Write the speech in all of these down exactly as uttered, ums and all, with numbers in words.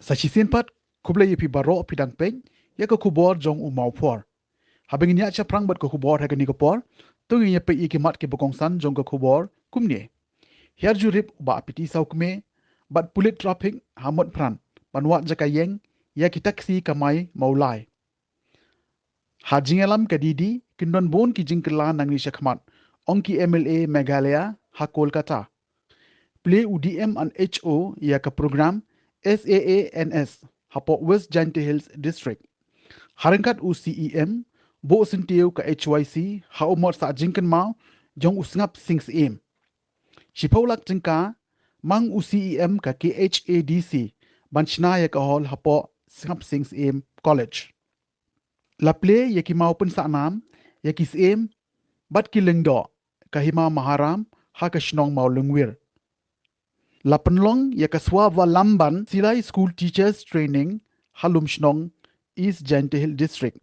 Sa shisien pat, khublei ïa phi baroh phi dang peit ïa ka khubor jong u Mawphor. Haba ngin ïa shaphrang bad ka khubor ha kane ka por, to ngin ïa peit ïa ki mat kiba kongsan jong ka khubor kumne. Hiar jurip u Bah P T Sawkmie bad pulit traffic ha Motphran ban wad jaka ïeng ïa ki taxi kamai Mawlai. Ha jingïalam ka D D, kin don bun ki jingkylla nangne shakhmat, ong ki M L A Meghalaya ha Kolkata. Plie u D M and H O ïa ka program S A A N S hapoh West Jaintia Hills District. Ha ryngkat u C E M, buh syntiew ka H Y C ha u mot sah jingkynmaw jong u Sngap Sing Syiem. Shiphew lak tyngka, mang u C E M ka K H A D C ban shna ïa ka hall hapoh Sngap Sing Syiem College. La plie ïa ki maw pynsahnam ïa ki syiem bad ki lyngdoh ka Hima Maharam ha ka shnong Mawlyngwiar. La pynlong ïa ka Swavalambhan Silai School Teachers Training ha Lumshnong, East Jaintia Hills District.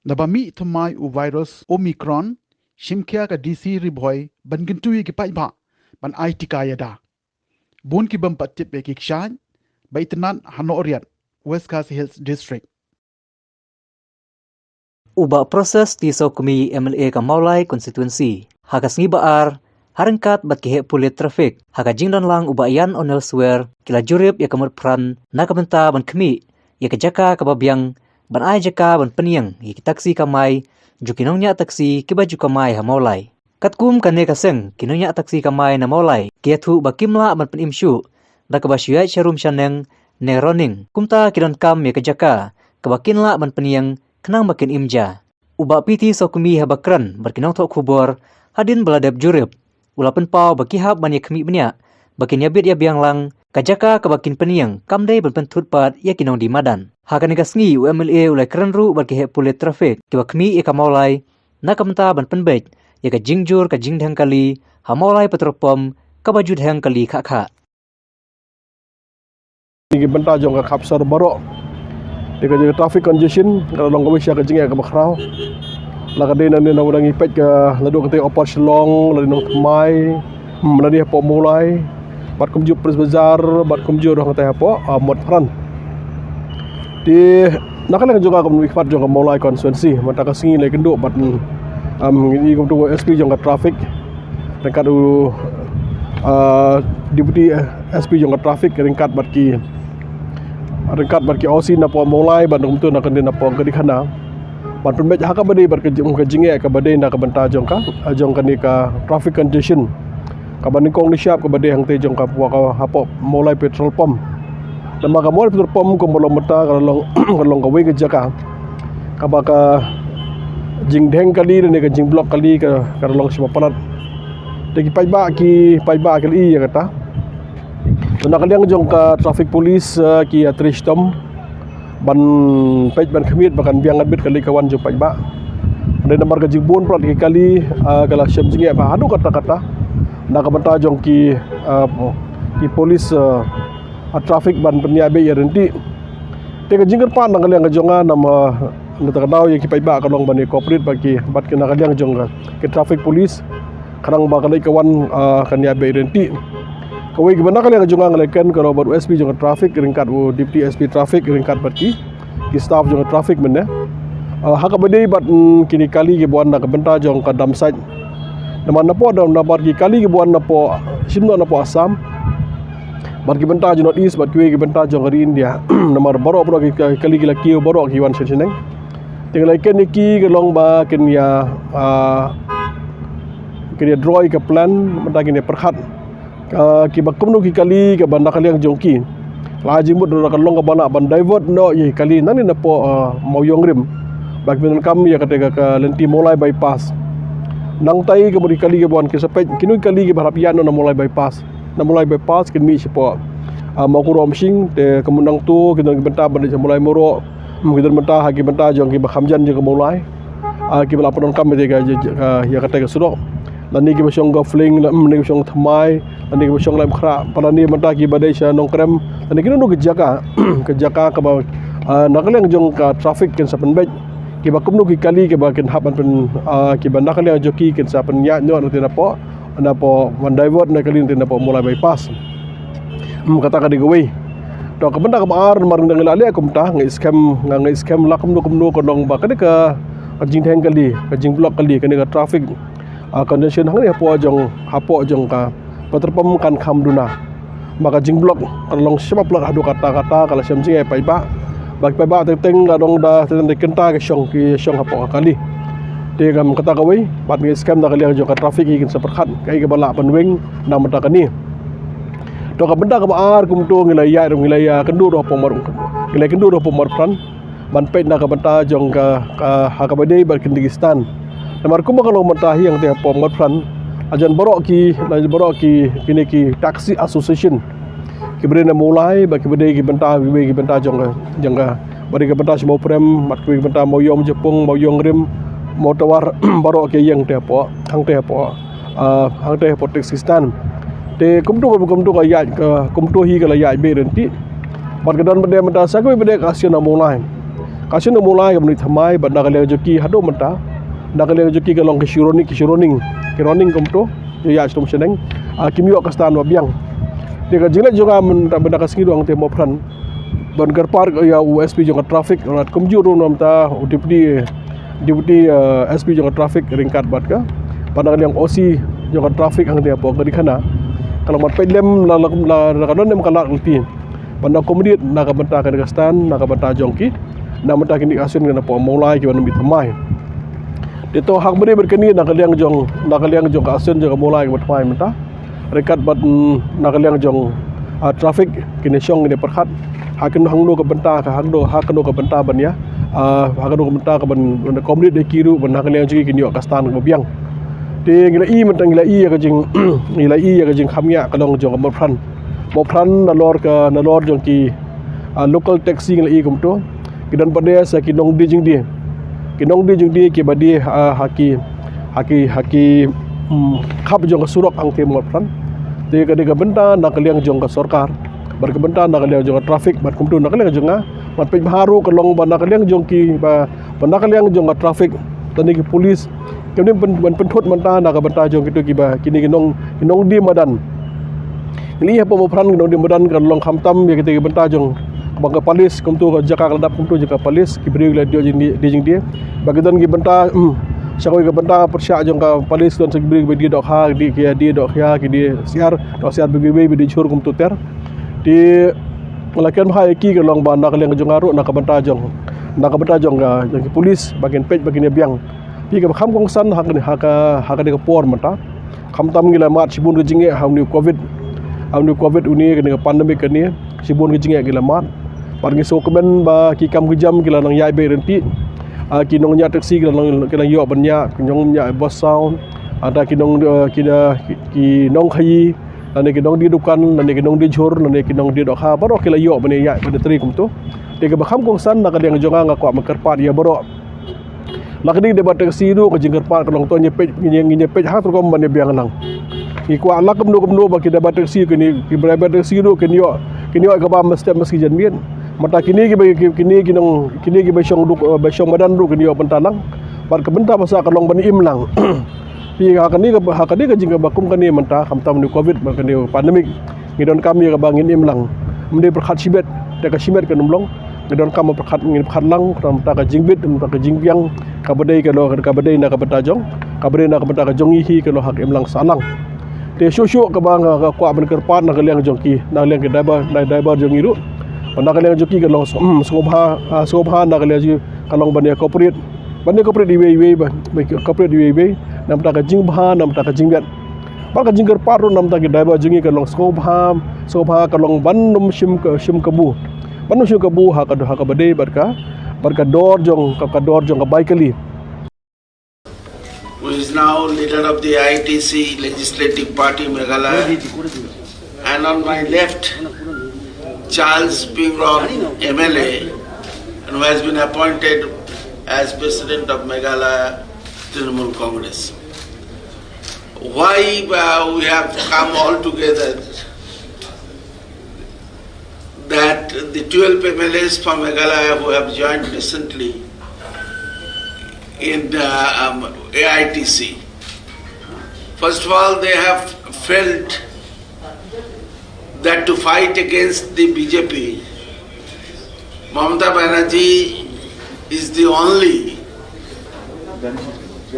Naba mih thymmai u virus Omicron, shim khia ka D C Ri Bhoi ban kyntu ïa ki paidbah ban ai tika ïada. Bun ki bym pat tip ïa ki kshaid ba itynnad ha Nohriat, West Khasi Hills District. U Bah Proses T Sawkmie, M L A ka Mawlai Constituency, ha ka sngi Ba-ar, ha ryngkat bad ki heh pulit traffic, ha ka jingdon lang u Bah Ian O'Neill Swer, ki la jurip ïa ka Motphran na ka bynta ban khmih ïa ka jaka kaba biang, ban ai jaka ban pynïeng ïa ki taxi kamai jong ki nongñiah taxi kiba ju kamai ha Mawlai. Katkum kane ka seng, ki nongñiah taxi kamai na Mawlai ki ïathuh ba kim lah ban pynim shuh da kaba shu ïaid sharum shaneng ne running. Kumta ki donkam ïa ka jaka kaba kin lah ban pynïeng khnang ba kin im ja. U Bah P T Sawkmie haba kren bad ki nongthoh khubor hadien ba la dep jurip, u la pynpaw ba ki hap ban ïa khmih bniah ba kin ïa bit ïa biang lang ka jaka kaba kin pynïeng, kam dei ban pynthut pat ïa ki nongdie madan. Ha kane ka sngi u M L A u la kren ruh bad ki heh pulit traffic kiba khmih ïa ka Mawlai na ka bynta ban pynbeit ïa ka jingjur ka jingdheng kali ha Mawlai petrol pump kaba ju dheng kali khah khah. Ki bynta jong ka khap sor baroh. Te ka jong ka traffic congestion ka long kawei sha ka jingeh kaba khraw. La ka dei na ne na wada ngi peit ka la dei ka te Upper Shillong, la dei Nongthymmai, hmm, la dei hapoh Mawlai, bad kumjuh Police Bazar, bad kumjuh ruh ka te hapoh, ah, Motphran. Te na ka liang jong ka Community Fund jong ka Mawlai constituency, mynta ka sngi la ïakynduh bad, um, ngi kumtu S P jong ka traffic, ryngkat u, uh, Deputy S P jong ka traffic, ryngkat bad ki, ryngkat bad ki O C napoh Mawlai bad kumtu na ka dei napoh Kadikhana. Ban pynbeit ha kaba dei bad ka jing, ka jingeh kaba dei na ka bynta jong ka, jong kane ka traffic congestion kaba nyngkong nyngshap kaba dei hangtei jong ka, wa ka hapoh Mawlai petrol pump. Namar ka Mawlai petrol pump kumba long mynta ka long, ka long kawei ka jaka kaba ka jingdheng kali ne ka jingblok kali ka, ka long shibun palat. Te ki paidbah ki, paidbah ki la ïohi ïa kata. Te na ka liang jong ka traffic police, eh, ki ïatrei shitom ban peit ban khmih ba kan biang ngan bit ka leit ka wan jong paidbah. Dei namar ka jingbun palat ki kali, ah, ka la shem jingeh bha haduh katta katta na ka bynta jong ki, ah, ki police, ah, ah, traffic ban pynïabei ïa ryntih. Te ka jingkyrpad na ka liang ka jong nga namar, ah, na ka daw ïa ki paidbah ka long ban ïa cooperate bad ki, bad ki na ka liang jong ka, ki traffic police. Khnang ba ka leit ka wan, ah, kan ïabei ryntih. Kawei kaba na ka liang jong nga nga la ken ka long bad u S P jong ka traffic ryngkat u Deputy S P traffic ryngkat bad ki, ki staff jong ka traffic mynne. Ah, ha kaba dei bad, mm, kine kali kiba wan na ka bynta jong ka dump site. Namar napoh dam, namar ki kali kiba wan napoh, shim noh napoh Assam, bad ki bynta jong North East bad kiwei ki bynta jong ka ri India. Namar baroh baroh ki, ki kali ki la kiew baroh ki wan shen sheneng. Te nga la ken ïa ki ka long ba kin ïa, ah, kin ïa draw ïa ka plan, mynta kin ïa pyrkhat, ah, kiba kumno ki kali kaba na ka liang jong ki. La jingmut ruh ka long kaba lah ban divert noh ïa ki kali nangne napoh, ah, Mawïong rim. Ba ki pyndonkam ïa kata ka, ka lynti Mawlai bypass. Nangta ka mut ki kali kiba wan ki sa peit kino ki kali kiba hap ïaid noh na Mawlai bypass. Na Mawlai bypass kin mih shapoh, ah, Mawkyrwat Umsning, te ka mut nangta ki don ki bynta ban leit sha Mawlai Mawroh. Hmm, ki don bynta ha ki bynta jong kiba kham jan jong ka Mawlai. Ah, kiba la pyndonkam ïa ka, ïa ka, ïa kata ka surok. Lane kiba shong Gawfling, la, hmm, lane kiba shong Thymmai, lane kiba shong Laitumkhrah, bad lane bynta kiba dei sha Nongkrem, lane kino kino ki jaka, ki jaka kaba, ah, na ka liang jong ka traffic kin sa pynbeit. Kiba kumno ki kali kiba kin hap ban pyn, ah, kiba na ka liang jong ki kin sa pynïaid noh na te napoh, napoh ban divert na kali na te napoh Mawlai bypass. Hmm, kata ka dei kawei. To ka bynta kaba ar namar ngi la leh kumta, ngi skhem, nga ngi skhem la kumno kumno ka nong ba kane ka, ka jingdheng kali, ka jingblock kali, kane ka traffic, ah, congestion hangne hapoh jong, hapoh jong ka petrol pump kan kham duna. Ba ka jingblock ka long shabab lak haduh kata kata ka la shem jingeh paidbah. Ba ki paidbah teng teng ka dong da teng teng kynta ka shong, ki shong hapoh ka kali. Te kam kata kawei, bad ngi skhem da ka liang jong ka traffic i kin sa pyrkhat, ka i kaba lah ban weng, na mynta kane. To ka bynta kaba ar kumto ngi la ïaid ruh ngi la ïa kynduh ruh hapoh Mawpran. Ngi la kynduh ruh hapoh Mawpran. Ban peit na ka bynta jong ka, ka, ha kaba dei bad kine ki stand. Namar kumba ka long mynta hi hangte hapoh Mawpran. Hajan baroh ki, hajan baroh ki, kine ki taxi association. Kiba dei na Mawlai, bad kiba dei ki bynta, kiba dei ki bynta jong ka, jong ka. Ba dei ki bynta sha Mawprem, bad kiba dei ki bynta Mawiong Japung, Mawiong Rim, Mawtawar, baroh ki ïeng te hapoh, hangte hapoh. Ah, hangte hapoh taxi stand. Te kumto, kumto ka ïaid ka, kumto hi ka la ïaid beit ryntih. Bad ka don bad mynta sa kawei bad ka action na Mawlai. Ka action na Mawlai ka bynta thymmai bad na ka liang jong ki haduh mynta. Na ka liang jong ki ka long ki shu running, ki shu running. Ki running kumto. Ïa ïa shnong shaneng. Ah, kim ïoh ka stand ba biang. Te ka jingleh jong nga mynta bad ka sngi ruh hangte Mawpran. Ban kyrpad ïa u S P jong ka traffic, kumjuh ruh namta u deputy, deputy, eh, S P jong ka traffic ryngkat bad ka. Bad na ka liang O C jong ka traffic hangte hapoh Kadikhana. Ka long ban peit lem la, la, la, la ka don lem ka lad lynti. Bad na kumjuh na ka bynta ka stand, na ka bynta jong ki. Na bynta kine ki action kane hapoh Mawlai kiba ym bit thymmai. Te to hak bri bad kane na ka liang jong, na ka liang jong ka action jong ka Mawlai kiba thymmai mynta. Ryngkat bad, mm, na ka liang jong, ah, traffic, kine shong kine pyrkhat. Ha kano hangno ka bynta ka hangno, ha kano ka bynta ban ïa. Ah, ha kano ka bynta ka ban, ban accommodate da ki ruh, ban na ka liang jong ki kin ïoh ka stand kaba biang. Te ngi la i mynta ngi la i ïa ka jing, ngi la i ïa ka jingkham ïa ka long jong ka Mawpran. Mawpran nalor ka, nalor jong ki, ah, local taxi ngi la i kumto. Ki don pat de sa ki nongdie jingdie. Ki nongdie jingdie kiba die, ah, ha ki, ha ki, ha ki, mm, khap jong ka surok hangte Mawpran. Te ka dei ka bynta na ka liang jong ka sorkar. Bad ka bynta na ka liang jong ka traffic, bad kumto na ka liang jong nga. Bad peit bha ruh ka long ba na ka liang jong ki ba, ba na ka liang jong ka traffic. Tang ki police. Kane ban, ban pynthut mynta na ka bynta jong kito kiba, kine ki nong, ki nongdie madan. Ngi ïa hapoh Mawpran ki nongdie madan ka long khamtam ïa kito ki bynta jong. Ba ka palis kumto ka jaka ka la dap kumto jaka palis ki briew la die jingdie, die jingdie. Ba ki don ki bynta, mm, sha kawei ka bynta pyrshah jong ka palis don sa ki briew kiba die dohkha, die ki die dohkha, ki die siar, dohsiar ba kiwei ba die jhur kumto ter. Te la kren bha ïa ki ka long ba na ka liang jong nga ruh na ka bynta jong, na ka bynta jong ka, jong ki pulis ba kin peit ba kin ïa biang. Phi kaba kham kongsan ha kane, ha ka, ha kane ka por mynta. Khamtam ngi la mad shibun ka jingeh ha une u covid. Ha une u covid une kane ka pandemic kane. Shibun ka jingeh ngi la mad. Bad ngi sngewkmen ba ki kam ki jam ki la nang ïaid beit ryntih. Ah, ki nongñiah taxi ki la nang, ki la nang ïoh ban ñiah, ki nongñiah bus sound. Ada ki nong, eh, ki da, ki, ki nongkhaïi. Lane ki nongdie dukan, lane ki nongdie jhur, lane ki nongdie dohkha, baroh ki la ïoh ban ïaid ban trei kumto. Te kaba kham kongsan na ka liang jong nga nga kwah ban kyrpad ïa baroh. La ka dei ki driver taxi ruh ka jingkyrpad ka long to ngi peit, ngi, ngi peit ha ka rukom ban ïa biang lang. Ngi kwah la kumno kumno ba ki driver taxi kine, ki driver taxi ruh kin ïoh, kin ïoh kaba mestep mesti janmiet. Mynta kine kiba, ki, kine ki nong, kine kiba shong duk, eh, ba shong madan ruh kin ïoh bynta lang. Bad ka bynta ba sah ka long ban im lang. Phi ha kane ka, ha kane ka jingkaba kum kane mynta khamtam une u covid ba kane u pandemic. Ngi donkam ïa kaba ngin im lang. Ym dei pyrkhat shibit, te ka shibit kan ym long. Ngi donkam pyrkhat, ngin pyrkhat lang, kata mynta ka jingbit, mynta ka jingbiang, kaba dei ka long, kaba dei na ka bynta jong, kaba dei na ka bynta ka jong ngi hi ka long ha ka im lang sah lang. Te shuh shuh kaba nga, nga kwah ban kyrpad na ka liang jong ki, na ka liang ki driver, na driver jong ngi ruh. Ba na ka liang jong ki ka long, hmm, sngewbha, ah, sngewbha na ka liang jong ki ka long ban ïa cooperate. Ban ïa cooperate iwei iwei ba, ba cooperate iwei iwei. Na ka bynta ka jingbha, na ka bynta ka jingbiang. Bad ka jingkyrpad ruh na ka bynta ki driver jong ngi ka long sngewbha, sngewbha ka long ban ym shim ka, shim kabu. Ban ym shim kabu ha ka, ha kaba dei bad ka, bad ka dor jong, ka, ka dor jong ka bai kali. Who is now leader of the A I T C Legislative Party Meghalaya. And on my left, Charles Ping Ron, M L A, and who has been appointed as President of Meghalaya Trinamool Congress. Why, uh, we have come all together, that the twelve M L As from Meghalaya who have joined recently in, uh, um, A I T C. First of all, they have felt that to fight against the B J P, Mamata Banerjee is the only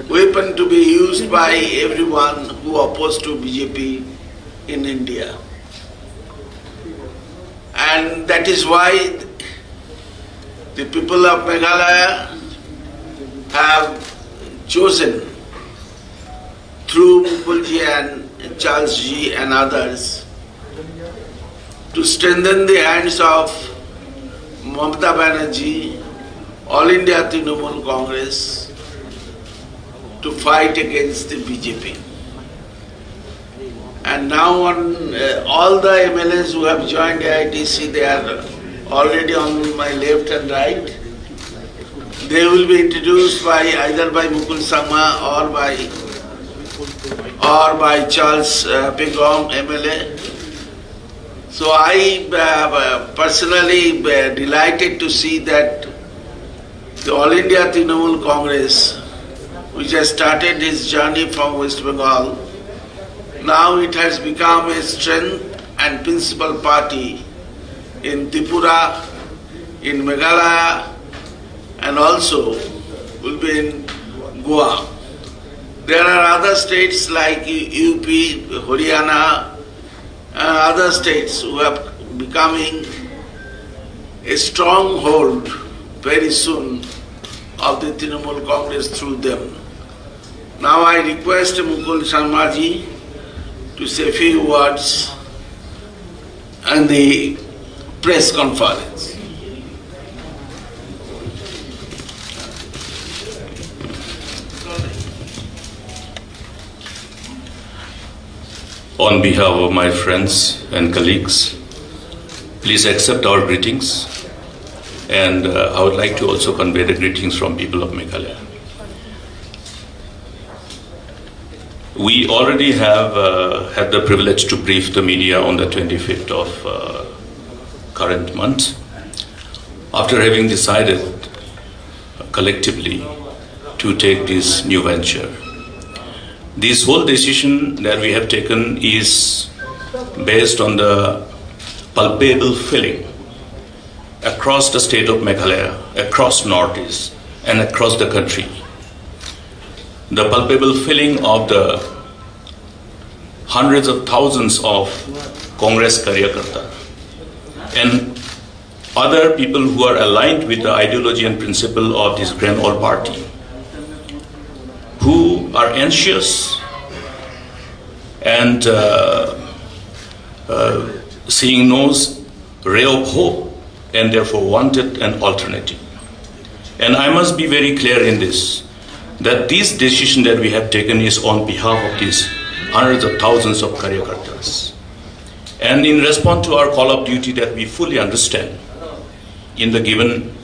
weapon to be used by everyone who oppose to B J P in India. And that is why the people of Meghalaya have chosen through Mukul ji and Charles ji and others to strengthen the hands of Mamata Banerjee, All India Trinamool Congress, to fight against the B J P. And now on, uh, all the M L As who have joined A I T C, they are already on my left and right. They will be introduced by either by Mukul Sangma or by, or by Charles, uh, Pigom M L A. So I, uh, personally, uh, delighted to see that the All India Trinamool Congress, which has started its journey from West Bengal, now it has become a strength and principal party in Tripura, in Meghalaya, and also will be in Goa. There are other states like U P, Haryana, and other states who are becoming a stronghold very soon of the Trinamool Congress through them. Now I request Mukul Sangma ji to say few words and the press conference. On behalf of my friends and colleagues, please accept our greetings. And uh, I would like to also convey the greetings from people of Meghalaya. We already have uh, had the privilege to brief the media on the twenty-fifth of uh, current month. After having decided collectively to take this new venture, this whole decision that we have taken is based on the palpable feeling across the state of Meghalaya, across Northeast, and across the country. The palpable feeling of the hundreds of thousands of Congress karyakarta and other people who are aligned with the ideology and principle of this grand old party, who are anxious and uh, uh, seeing no ray of hope and therefore wanted an alternative. And I must be very clear in this, that this decision that we have taken is on behalf of these hundreds of thousands of karyakartas. And in response to our call of duty that we fully understand in the given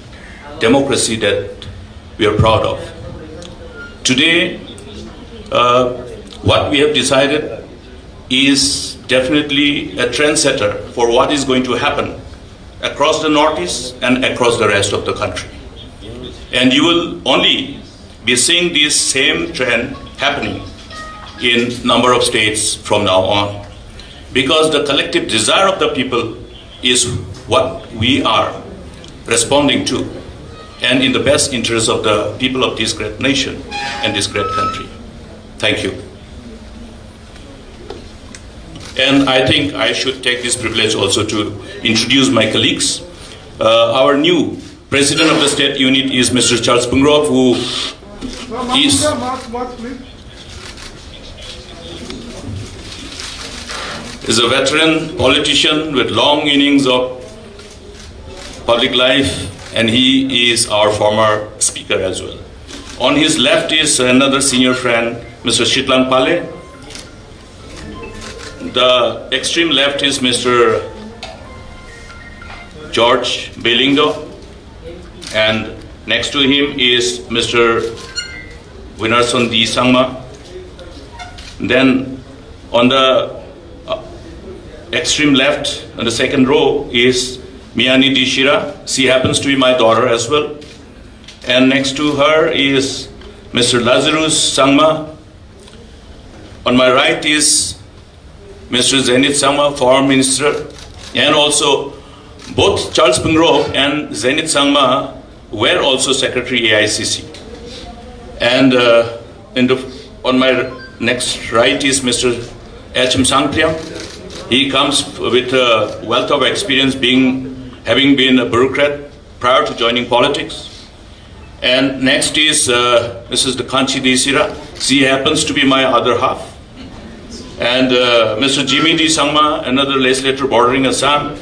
democracy that we are proud of, today, uh, what we have decided is definitely a trendsetter for what is going to happen across the Northeast and across the rest of the country. And you will only be seeing this same trend happening in number of states from now on, because the collective desire of the people is what we are responding to, and in the best interest of the people of this great nation and this great country. Thank you. And I think I should take this privilege also to introduce my colleagues. Uh, our new President of the State Unit is Mister Charles Pyngrope, who is, is a veteran politician with long innings of public life, and he is our former speaker as well. On his left is another senior friend, Mister Shitlan Pale. The extreme left is Mister George Belindo, and next to him is Mister Winnerson D Sangma. Then on the uh, extreme left, on the second row, is Miani D Shira. She happens to be my daughter as well. And next to her is Mister Lazarus Sangma. On my right is Mister Zenith Sangma, former minister, And also, both Charles Pyngrope and Zenith Sangma were also secretary A I C C. And uh, in the, on my next right is Mister H M Sangtriang. He comes with a wealth of experience, being having been a bureaucrat prior to joining politics. And next is uh, Missus Dkhanchi D Sira. She happens to be my other half. And uh, Mister Jimmy D Sangma, another legislator bordering Assam.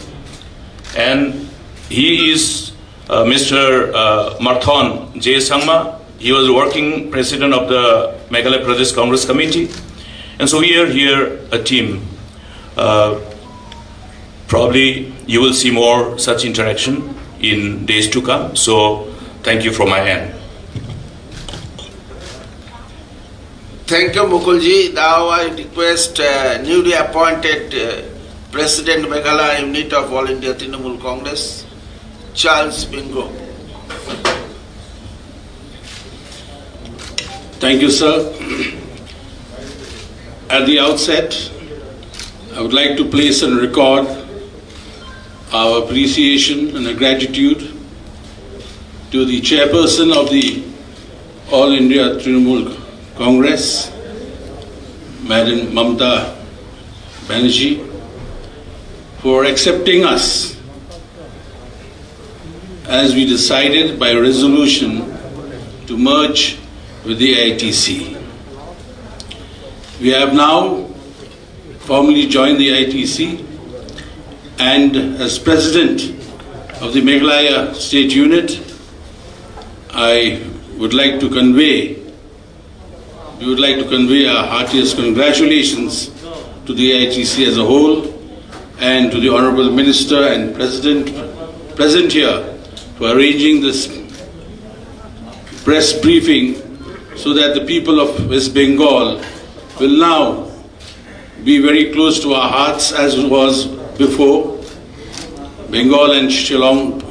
And he is uh, Mister Uh, Marthon J Sangma. He was working president of the Meghalaya Pradesh Congress Committee. And so we are here a team. Uh, probably you will see more such interaction in days to come. So thank you from my end. Thank you, Mukulji. Now I request uh, newly appointed uh, President Meghalaya Unit of All India Trinamool Congress, Charles Pyngrope. Thank you, sir. At the outset, I would like to place on record our appreciation and our gratitude to the chairperson of the All India Trinamool Congress, Madam Mamata Banerjee, for accepting us as we decided by resolution to merge with the A I T C. We have now formally joined the A I T C, and as president of the Meghalaya State Unit, I would like to convey we would like to convey our heartiest congratulations to the A I T C as a whole and to the Honorable Minister and President present here for arranging this press briefing so that the people of West Bengal will now be very close to our hearts as it was before. Bengal and Shillong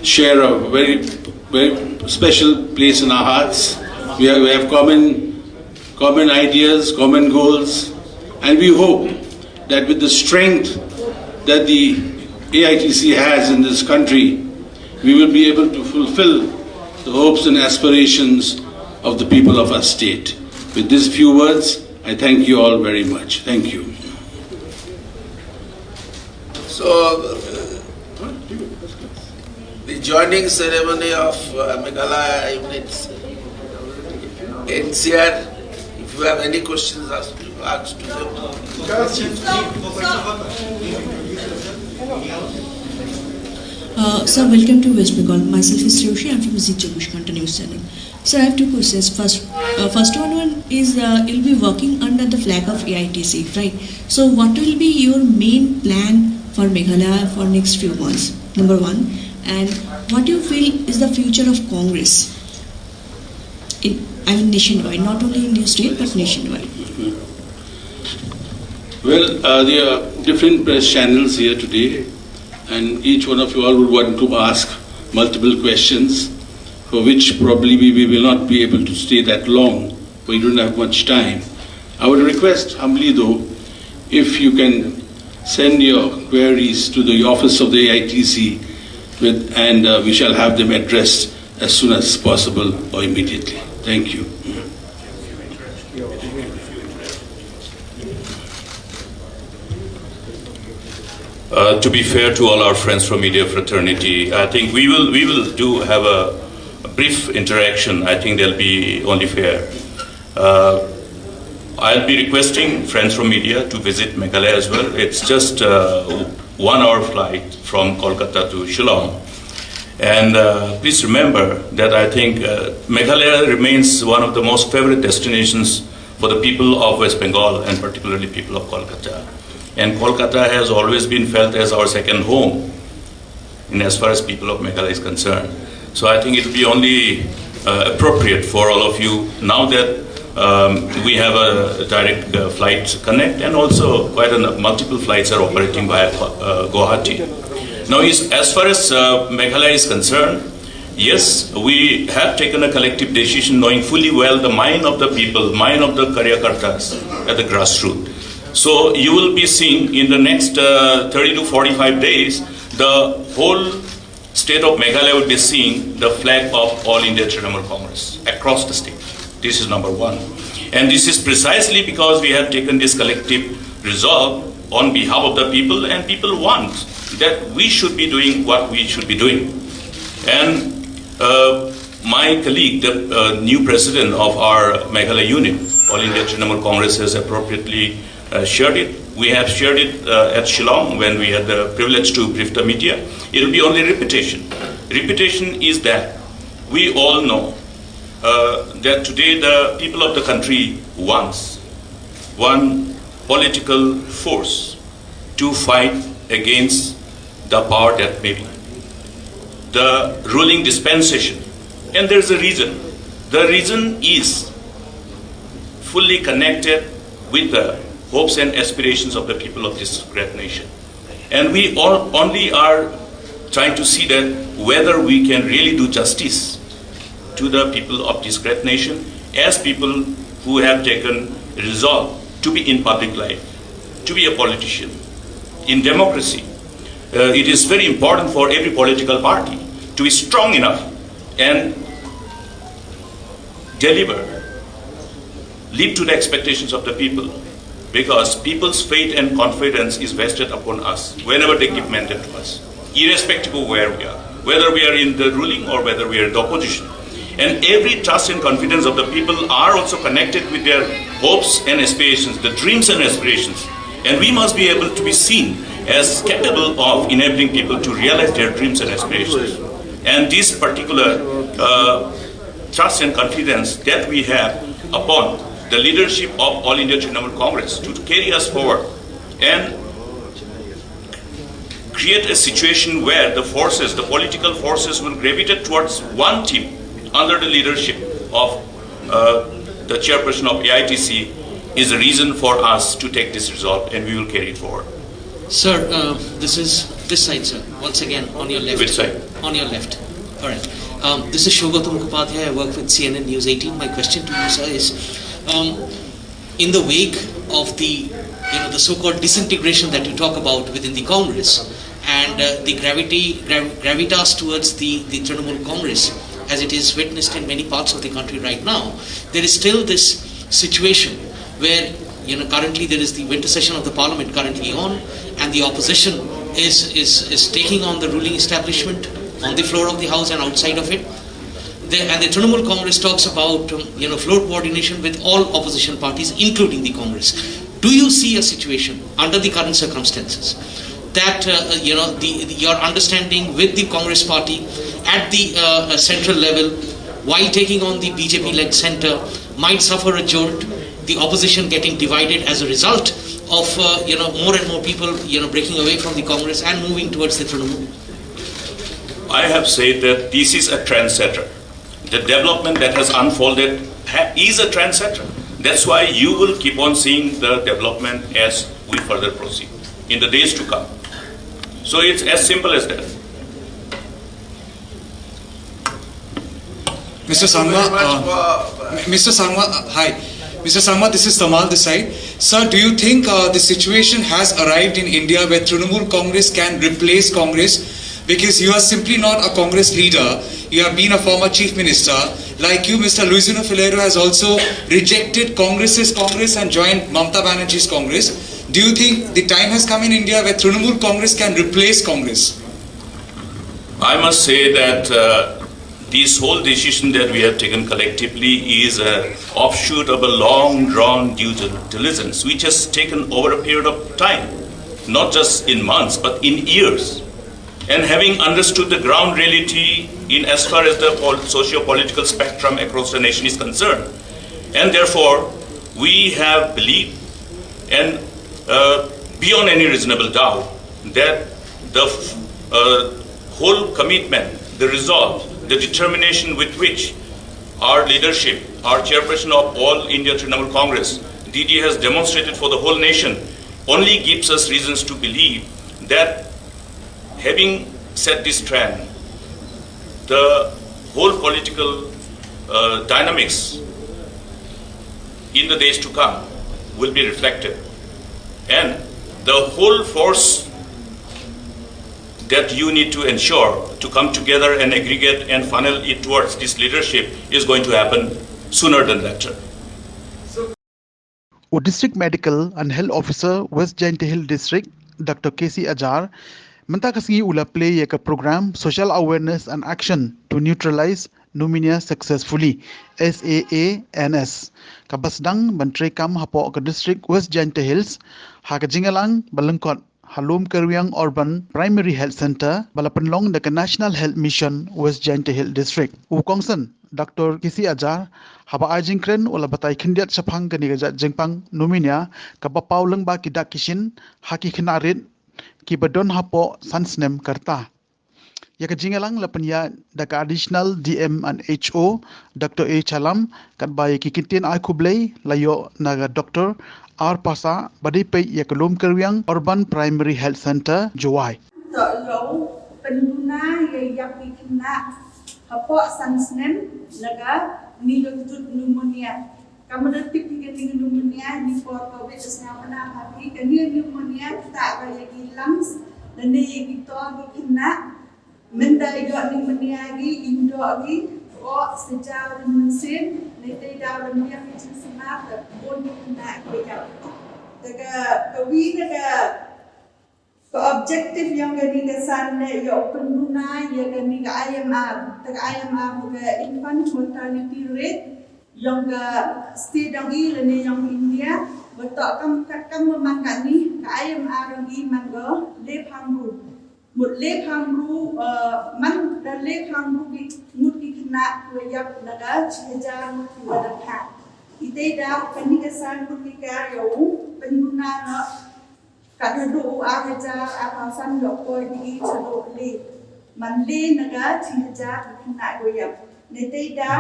share a very, very special place in our hearts. We have, we have common, common ideas, common goals, and we hope that with the strength that the A I T C has in this country, we will be able to fulfill the hopes and aspirations of the people of our state. With these few words, I thank you all very much. Thank you. So, uh, the joining ceremony of uh, Meghalaya units, N C R, if you have any questions, ask, ask to them. Uh, sir, welcome to West Bengal. Myself is Sriyushi. I'm from Zee Chowbish Ghanta News Channel. Sir, I have two questions. First, uh, first one, one is uh, you'll be working under the flag of A I T C, right? So, what will be your main plan for Meghalaya for next few months? Number one, and what do you feel is the future of Congress? In, I mean, nationwide, not only in your state but nationwide. Well, uh, there are different press channels here today, and each one of you all would want to ask multiple questions, for which probably we, we will not be able to stay that long, we don't have much time. I would request humbly though, if you can send your queries to the office of the A I T C with, and uh, we shall have them addressed as soon as possible or immediately. Thank you. Uh, to be fair to all our friends from media fraternity, I think we will we will do have a, a brief interaction. I think they'll be only fair. Uh, I'll be requesting friends from media to visit Meghalaya as well. It's just uh, one hour flight from Kolkata to Shillong. And uh, please remember that I think uh, Meghalaya remains one of the most favorite destinations for the people of West Bengal and particularly people of Kolkata. And Kolkata has always been felt as our second home in as far as people of Meghalaya is concerned. So I think it will be only uh, appropriate for all of you now that um, we have a direct uh, flight connect and also quite a n- multiple flights are operating via uh, Guwahati. Now, is, as far as uh, Meghalaya is concerned, yes, we have taken a collective decision knowing fully well the mind of the people, mind of the karyakartas at the grassroots. So you will be seeing in the next uh, thirty to forty-five days, the whole state of Meghalaya will be seeing the flag of All India Trinamool Congress across the state. This is number one. And this is precisely because we have taken this collective resolve on behalf of the people, and people want that we should be doing what we should be doing. And uh, my colleague, the uh, new president of our Meghalaya unit, All India Trinamool Congress, has appropriately uh, shared it. We have shared it uh, at Shillong when we had the privilege to brief the media. It will be only repetition. Repetition is that we all know uh, that today the people of the country wants one political force to fight against the power that may be, the ruling dispensation. And there's a reason. The reason is fully connected with the hopes and aspirations of the people of this great nation. And we all only are trying to see that whether we can really do justice to the people of this great nation as people who have taken resolve to be in public life, to be a politician. In democracy, uh, it is very important for every political party to be strong enough and deliver, live to the expectations of the people, because people's faith and confidence is vested upon us whenever they give mandate to us, irrespective of where we are, whether we are in the ruling or whether we are in the opposition. And every trust and confidence of the people are also connected with their hopes and aspirations, the dreams and aspirations. And we must be able to be seen as capable of enabling people to realize their dreams and aspirations. And this particular uh, trust and confidence that we have upon the leadership of All India Trinamool Congress to carry us forward and create a situation where the forces, the political forces, will gravitate towards one team under the leadership of uh, the chairperson of A I T C is the reason for us to take this resolve, and we will carry it forward. Sir, uh, this is this side, sir. Once again, on your left. Which side? On your left. All right. Um, this is Shogautam Mukhopadhyay. I work with C N N News eighteen. My question to you, sir, is um, in the wake of the you know the so-called disintegration that you talk about within the Congress and uh, the gravity grav- gravitas towards the the Trinamool Congress as it is witnessed in many parts of the country right now, there is still this situation where you know currently there is the winter session of the parliament currently on, and the opposition is is is taking on the ruling establishment on the floor of the house and outside of it. The, and the Trinamool Congress talks about um, you know floor coordination with all opposition parties, including the Congress. Do you see a situation under the current circumstances that uh, you know the, the- your understanding with the Congress party at the uh, uh, central level, while taking on the B J P-led center, might suffer a jolt? The opposition getting divided as a result of uh, you know more and more people you know breaking away from the Congress and moving towards the Trinamool. I have said that this is a trendsetter. The development that has unfolded ha- is a trendsetter. That's why you will keep on seeing the development as we further proceed in the days to come. So it's as simple as that. Mister Sangma, uh, Mister Sangma, uh, hi. Mister Sangma, this is Tamal this side. Sir, do you think uh, the situation has arrived in India where Trinamool Congress can replace Congress? Because you are simply not a Congress leader. You have been a former chief minister. Like you, Mister Luisino Faleiro has also rejected Congress's Congress and joined Mamata Banerjee's Congress. Do you think the time has come in India where Trinamool Congress can replace Congress? I must say that uh, this whole decision that we have taken collectively is an offshoot of a long drawn due diligence which has taken over a period of time, not just in months but in years. And having understood the ground reality in as far as the socio political spectrum across the nation is concerned, and therefore we have believed and uh, beyond any reasonable doubt that the uh, whole commitment, the resolve, the determination with which our leadership, our chairperson of All India Trinamool Congress, D D, has demonstrated for the whole nation only gives us reasons to believe that having set this trend, the whole political uh, dynamics in the days to come will be reflected. And the whole force that you need to ensure to come together and aggregate and funnel it towards this leadership is going to happen sooner than later. U District Medical and Health Officer West Jaintia Hills District, Doctor K C Ajar, mynta ka sngi u la plie ïa ka program Social Awareness and Action to Neutralize Pneumonia Successfully, S A A N S, kaba sdang ban treikam hapoh ka district West Jaintia Hills, ha ka jingïalang ba lyngkot ha Lum Kerwiang Urban Primary Health Centre ba la pynlong da ka National Health Mission West Jaintia Hills District. U kongsan Doctor K C Ajar, haba ai jingkren, u la batai khyndiat shaphang kane ka jait jingpang pneumonia kaba paw lyngba ki dak ki shin ha ki khynnah rit kiba don hapoh san snem ka rta. Ïa ka jingïalang la pynïaid da ka Additional D M and H O, Doctor A Chalam, katba ïa ki kyntien ai khublei la ïoh na ka Doctor R Passah, ba dei peit ïa ka Lum Kerwiang Urban Primary Health Centre, Jowai. To ïoh pynduna ïa ïap ki khynnah hapoh san snem na kane ka kjut pneumonia. Ka mut da tip hi kane ka pneumonia, ha kane ka por Covid, da sngewbha ban ong ha phi, kane ka pneumonia ka ktah ïa ki lungs lane ïa ki tor ki khynnah. Mynta ïoh pneumonia ki, ïoh ki, oh, sha jaw ryngkat mynsiem, ne te daw lem ïa ki jingsumar, te bun ki khynnah ki ïap. Te ka, ka wi na ka, ka objective jong kane ka san ne ïoh pynduna ïa kane ka I M R, te ka I M R ka infant mortality rate jong ka state jong i lane jong India, ba to kam kat kam man kane, ka I M R jong i man ka laiphew hynriew. Mut laiphew hynriew, eh, man da laiphew hynriew ki ngut ki khynnah kiba ïap na ka shi hajar ngut kiba dang kha. Ite da kane ka san ngut ki ka ïoh pynduna noh. Kat haduh u ar hajar, ar hajar san ïoh poi ki shaduh le. Man le na ka shi hajar ki khynnah kiba ïap. Nete da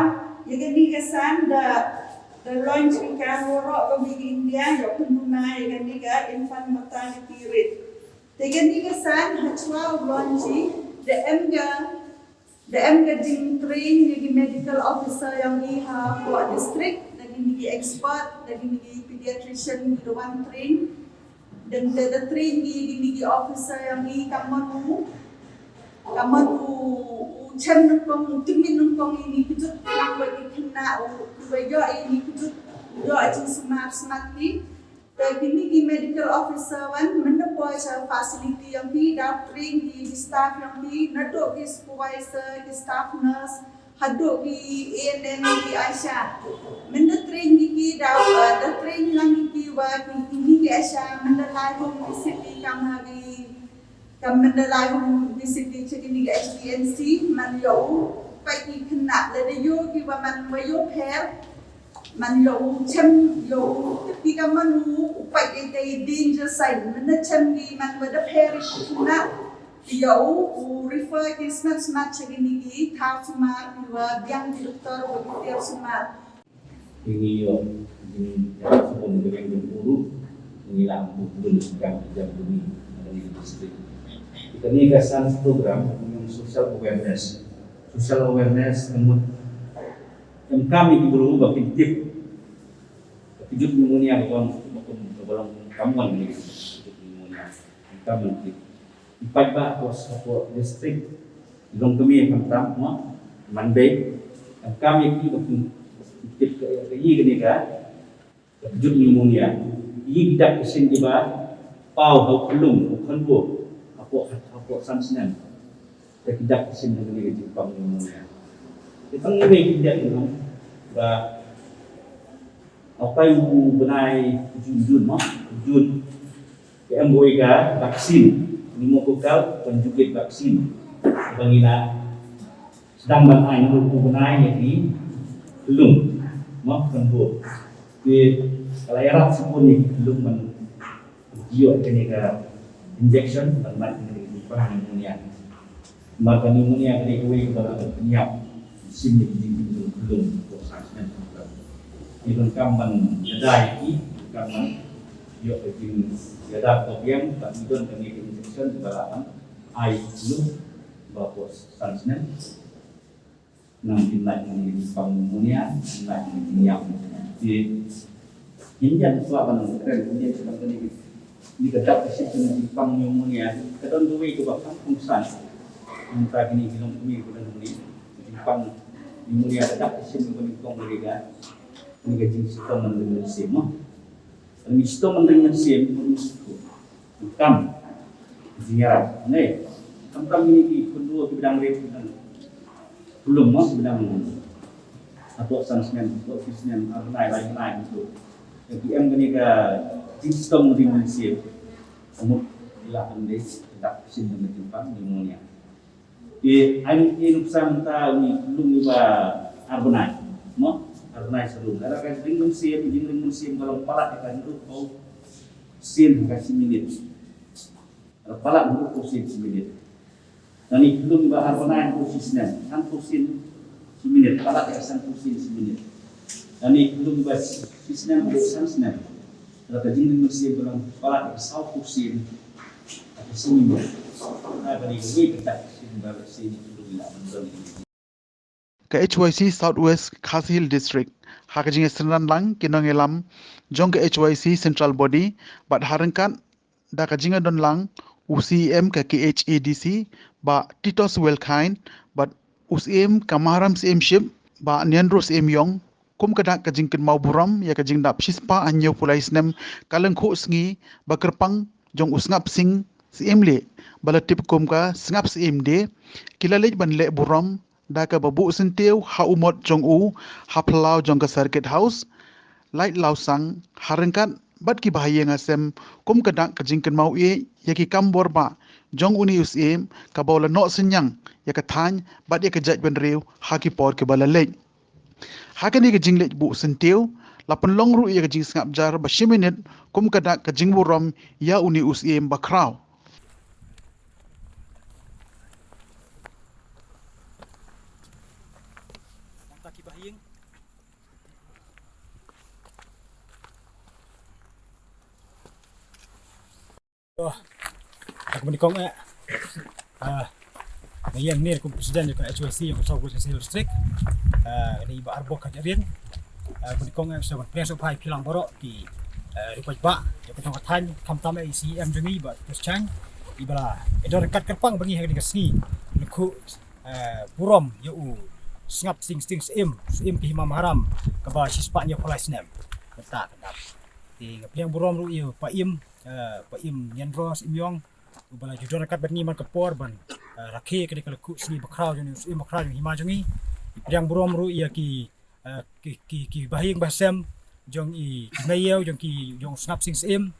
ïa kane ka san da, da launch ki ka waroh ka wi India ïoh pynduna ïa kane ka infant mortality rate. Te kane ka san ha chwa u launch i, da em ka, da em ka jingtrain ïa ki medical officer jong i hapoh district, da kine ki expert, da kine ki pediatrician ki da wan train. Dang te da train ki, kine ki officer jong i, ka mut u, ka mut u, u chem nyngkong, u tip nyngkong ïa kine ki kjut, khnang ba ki khynnah u, u ba ïoh ïa kine ki kjut, u ïoh jingsumar smat ki. Te kine ki medical officer wan, mynta poi sha facility jong ki, da train ki, ki staff jong ki, naduh ki supervisor, ki staff nurse, haduh ki A N M, ki ASHA. Mynta train ki, ki da, da train lang ki, ki wa ki, ki, ki ASHA, mynta lai home visit ki kam ha ki, kam mynta lai home visit ki cha kine ki H D N C, man ïoh u peit ki khynnah, lada ïoh ki wa man wa ïoh pher, man ïoh u chem, ïoh u tip ki ka man u, u peit ïa ki danger sign. Mynta chem ki man wa da pher ki khynnah, ïoh u, u refer ki smat smat cha kine ki thaw sumar, ki wa biang ki doktor wa ki tiar sumar. Ngi ïoh, ngi ïoh sukun kyrpang jong u ruh, ngi lah buh bun jam jam bun ni, ha kane ka district. Kane ka san program, ngi ong social awareness. Social awareness, ngi mut, em kam ïa ki briew ba kin tip. Ka kjut pneumonia ka long, ka long, ka long common ni, ka kjut pneumonia. Em kam ïa ki. Em pat ba hapoh, hapoh district, long kmie khamtam, mo, man bei. Em kam ïa ki ba kin tip ka, ka ïa kane ka, ka kjut pneumonia. Ïa ki dak ki shin kiba paw ha u khyllung, u khynbun, hapoh, hapoh san snem. Te ki dak ki shin na kane ka jingpang pneumonia. Te tang ngi wei ki dak ki long ba, ha u kai u bnai u Jun, Jun, mo, u Jun. Ka em boi ka vaccine, pneumococcal conjugate vaccine. Ba ngi la sdang ban ai na u bnai ïa ki khyllung, mo, khyllung. Te ka la ïarap shibun ïa ki khyllung ban ïoh kane ka injection ban mat kane ka jingpang pneumonia. Namar ka pneumonia ka dei kawei kaba la pynïap shim ïa ki jingkhyllung, khyllung, ko sa snem. Te donkam ban ïada ïa ki, donkam ban ïoh ka jingïada kaba biang, ban don kane ka injection kaba lah ban ai khyllung ba ko san snem. Nang kin lait nang kin pang pneumonia, kin lait nang kin ïap. Te ngin ïa kwah ban kren, ngin ïa kren kane ka Kane ka dak ka shim ka jingpang pneumonia ka don kawei kaba kham kongsan. Mynta kine ki longkmie kiba don hangne, ka jingpang pneumonia ka dak ka shim kaba nyngkong kane ka, kane ka jingshitom mynsiem mo. Kane ka jingshitom mynsiem, kam jingïarap ne. Khamtam kine ki khunlung kiba dang rit, kiba dang pulung mo, kiba dang hapoh san snem, hapoh shi snem, ar bnai, lai bnai, kumto. Ki em kane ka jingshitom mynsiem. Ka mut ki la pynleit ka dak ka shim ka jingpang pneumonia. Te ai ngi nuksa mynta une u khunlung uba ar bnai mo, ar bnai sha rum. Lada ka jingring mynsiem, jingring mynsiem ka long palat ïa ka hynriewphew sien ha ka shi minit. Ka palat hynriewphew sien shi minit. Lane u khunlung uba ar bnai haduh shi snem, sanphew sien shi minit, palat ïa ka sanphew sien shi minit. Lane u khunlung uba shi snem haduh san snem, lada ka jingring mynsiem ka long palat ïa ka sawphew sien ha ka shi minit. Kane ka dei kawei ka dak ka shim ba shisien ki khunlung ki lah ban don. Ka H Y C South West Khasi Hills District, ha ka jingïasynran lang ki nongïalam jong ka H Y C Central Body, bad ha ryngkat da ka jingïadon lang u C E M ka K H A D C, Bah Titosswell Chyne, bad u Syiem ka Maharam Syiemship, Bah Nianro Syiem Iong, kum ka dak ka jingkynmaw burom ïa ka jingdap shispah hynñiewphew lai snem ka lyngkhuh sngi ba kyrpang jong u Sngap Sing Syiem Lieh, ba la tip kum ka Sngap Syiem Day, ki la leit ban leh burom da kaba buh syntiew ha u mot jong u ha phyllaw jong ka Circuit House, Laitlawsang, ha ryngkat bad ki bahaïing hasem, kum ka dak ka jingkynmaw ïa ki kam bor bah jong une u syiem, kaba u la noh synñiang ïa ka thaiñ bad ïa ka jaitbynriew ha ki por kiba la leit. Ha kane ka jingleit buh syntiew, la pynlong ruh ïa ka jingsngap jar ba shi minit, kum ka dak ka jingburom ïa une u syiem bakhraw. To, ha kaba nyngkong eh, ah, nga ïeng ne kum president jong ka H Y C jong ka South West Khasi Hills District. Ah, nga dei i Bah Arbok Kharjahriat. Ah, kaba nyngkong eh, sa ban pdiang sngewbha ïa phi lang baroh ki, ah, riewpaidbah jong ka dong ka thaiñ, khamtam eh i C E M jong ngi Bah Titosswell Chyne, iba la ïadon ryngkat kyrpang bad ngi ha kane ka sngi lyngkhuh, eh, burom ïa u Sngap Sing Sting Syiem, Syiem ka Hima Maharam, kaba shispah hynñiewphew lai snem. Mynta ka dap. Te nga pdiang burom ruh ïa u Paiem, eh, Paiem Nianro Syiem Iong, uba la ju don ryngkat bad ngi man ka por ban, eh, rakhe kane ka lyngkhuh sngi bakhraw jong u Syiem bakhraw jong ka hima jong ngi. Pdiang burom ruh ïa ki, eh, ki, ki, ki bahaïing bahasem jong i, ki maïew jong ki, jong u Sngap Sing Syiem.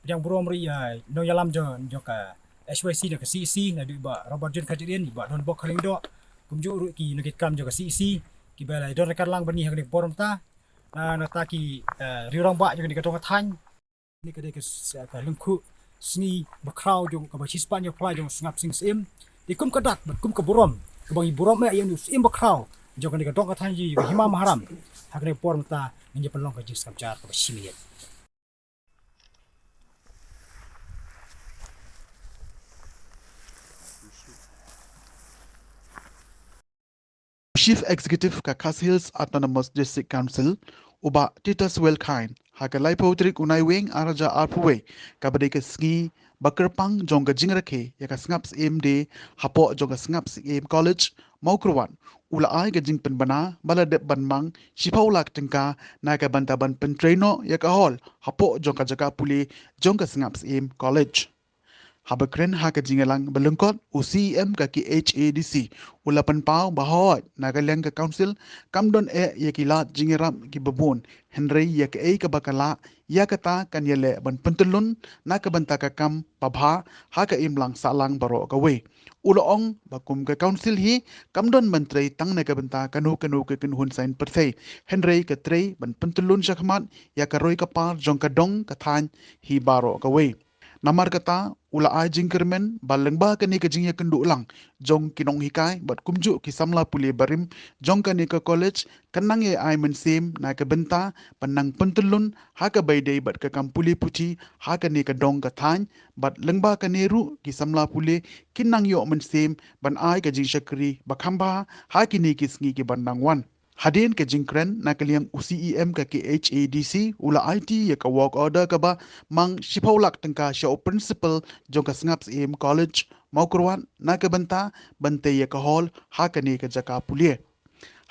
Pdiang burom ruh ïa nongïalam jong, jong ka H Y C, jong ka C E C, naduh i Bah Robertjune Kharjahriat, i Bah Donbok Kharlyngdoh, kumjuh ruh ki nongkitkam jong ka C E C kiba la don ryngkat lang bad ngi ha kane ka por mynta. Na, nangta ki, eh, riew rangbah jong kane ka dong ka thaiñ. Kane ka dei ka s-, ka lyngkhuh sngi bakhraw jong kaba shispah hynñiewphew lai jong u Sngap Sing Syiem. Te kum ka dak bad kum ka burom kaba ngi burom eh ïa une u syiem bakhraw jong kane ka dong ka thaiñ jong ka Hima Maharam, ha kane ka por mynta ngin ïa pynlong ka jingsngap jar kaba shi minit. Chief Executive ka Khasi Hills Autonomous District Council, u Bah Titosswell Chyne, ha ka laiphew tarik u Naiwieng arhajar arphew wei, kaba dei ka sngi ba kyrpang jong ka jingrakhe ïa ka Sngap Syiem Day hapoh jong ka Sngap Syiem College, Mawkyrwat, u la ai ka jingpynbna ba la dep ban mang shiphew lak tyngka na ka bynta ban pyntrei noh ïa ka hall hapoh jong ka jaka pule jong ka Sngap Syiem College. Haba kren ha ka jingïalang ba lyngkot, u C E M ka K H A D C u la pynpaw ba hooid, na ka liang ka council kam don eh ïa ki lad jingïarap kiba bun, hynrei ïa kaei kaba ka lah ïa kata kan ïaleh ban pyntyllun na ka bynta ka kam babha ha ka imlang sahlang baroh kawei. U la ong ba kum ka council hi kam don ban trei tang na ka bynta kano kano ka kynhun saiñ pyrthei, hynrei ka trei ban pyntyllun shakhmat ïa ka roi ka par jong ka dong ka thaiñ hi baroh kawei. Namar kata, u la ai jingkyrmen ba lyngba kane ka jingïakynduh lang jong ki nonghikai bad kumjuh ki samla pule barim jong kane ka college, kan nang ïa ai mynsiem na ka bynta ban nang pyntyllun ha kaba ïadei bad ka kam pule puthi ha kane ka dong ka thaiñ, bad lyngba kane ruh ki samla pule kin nang ïoh mynsiem ban ai ka jingshakri ba kham bha ha kine ki sngi kiban nang wan. Hadien ka jingkren na ka liang u C E M ka K H A D C u la aiti ïa ka work order kaba mang shiphew lak tyngka sha u principal jong ka Sngap Syiem College Mawkyrwat na ka bynta ban tei ïa ka hall ha kane ka jaka pule.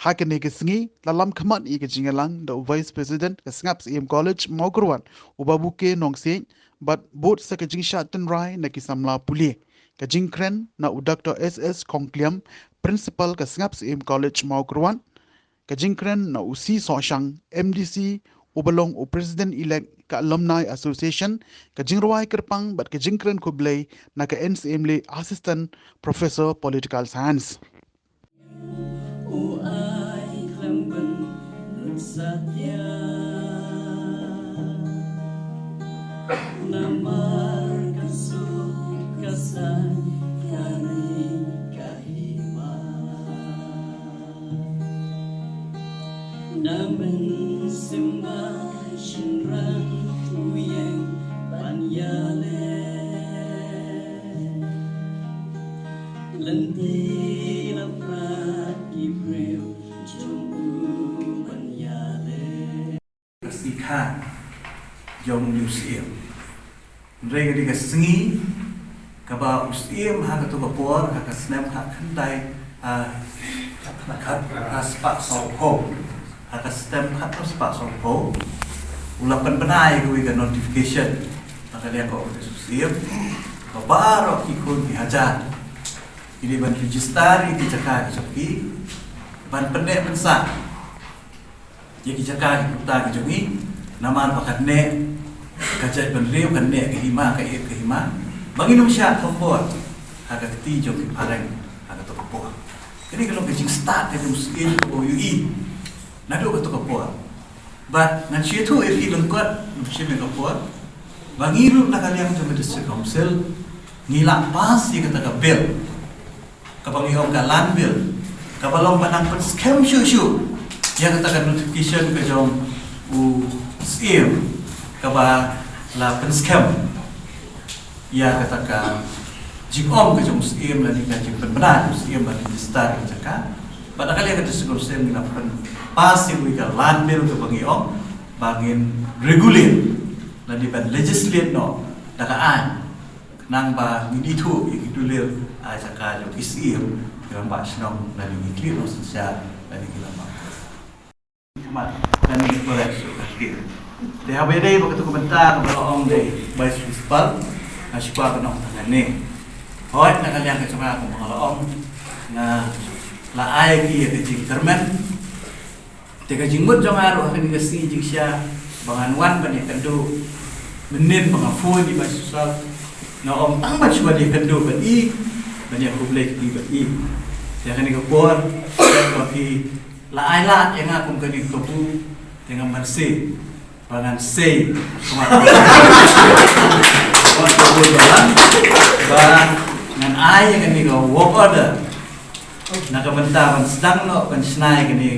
Ha kane ka sngi la lam khmat ïa ka jingïalang da u Vice President ka Sngap Syiem College Mawkyrwat u Babu K Nongsiej bad bud sa ka jingshad tynrai na ki samla pule. Ka jingkren na u Doctor S S Khongkliam, Principal ka Sngap Syiem College Mawkyrwat, ka jingkren na u C Sohshang, M D C, uba long u President Elect ka Alumni Association, ka jingrwai kyrpang bad ka jingkren khublei na ka N C M le Assistant Professor Political Science. U ai khlem ban lut satia. Namar ka suk ka san ka ri ka hima. Na mynsiem ba shynrang u ïeng ban ïaleh. Lynti la prat ki briew jong u ban ïaleh. Ka sngi kha jong u Syiem. Hynrei ka dei ka sngi kaba u Syiem ha kato ka por, ha ka snem khatkhyndai, ha, ha, ha spah sawphew, ha ka snem khatspah sawphew, u la pynbna ïa kawei ka notification na ka liang ka ophis u Syiem ba baroh ki khun ki hajar ki dei ban register ïa ki jaka ki jong ki, ban pynneh pynsah ïa ki jaka ki puta ki jong ngi, namar ba kan neh ka jaitbynriew, kan neh ka hima, ka ïeit ka hima, ba ngin ym shah thombor ha ka kti jong ki phareng ha kato ka por. Kane ka long ka jingstad ka jong u Syiem kaba u ïohi naduh kato ka por. Bad ngan shu ïathuh ïa phi lyngkot, ngam shim ïa ka por, ba ngi ruh na ka liang jong ka District Council ngi la pass ïa kata ka bill kaba ngi ong ka Land Bill, kaba long ba nang pynskhem shuh shuh ïa kata ka notification ka jong u Syiem kaba la pynskhem ïa kata ka jingong ka jong u Syiem lane ka jingpynbna jong u Syiem ban register ïa ka jaka. Bad na ka liang ka District Council ngi la pynpass ïa ka Land Bill kaba ngi ong ba ngin regulate lane ban legislate noh da ka aiñ. Khnang ba ngin ithuh ïa ki dulil ai jaka jong ki Syiem, ki rangbah shnong, lane ngi khlid noh synshar lane ki rangbah. Khmat lane ngi khuslai shuh ka kti. Te haba ïadei bad kato ka bynta kaba la ong da i Vice Principal, nga shu kwah ban ong tang kane. Hooid, na ka liang ka jong nga kumba nga la ong, nga la ai ïa ki ïa ka jingkyrmen. Te ka jingmut jong nga ruh ha kane ka sngi jingshisha ba ngan wan ban ïakynduh. Mynnin ba nga phone ïa i Vice Principal, nga ong tang ban shu wan ïakynduh bad i, ban ïakhublei kti bad i. Te ha kane ka por ba phi la ai lad ïa nga kum kane ka kabu, te nga mynsiem ba ngan sei. Ba ngan ai ïa kane ka work order na ka bynta ban sdang noh ban shna ïa kane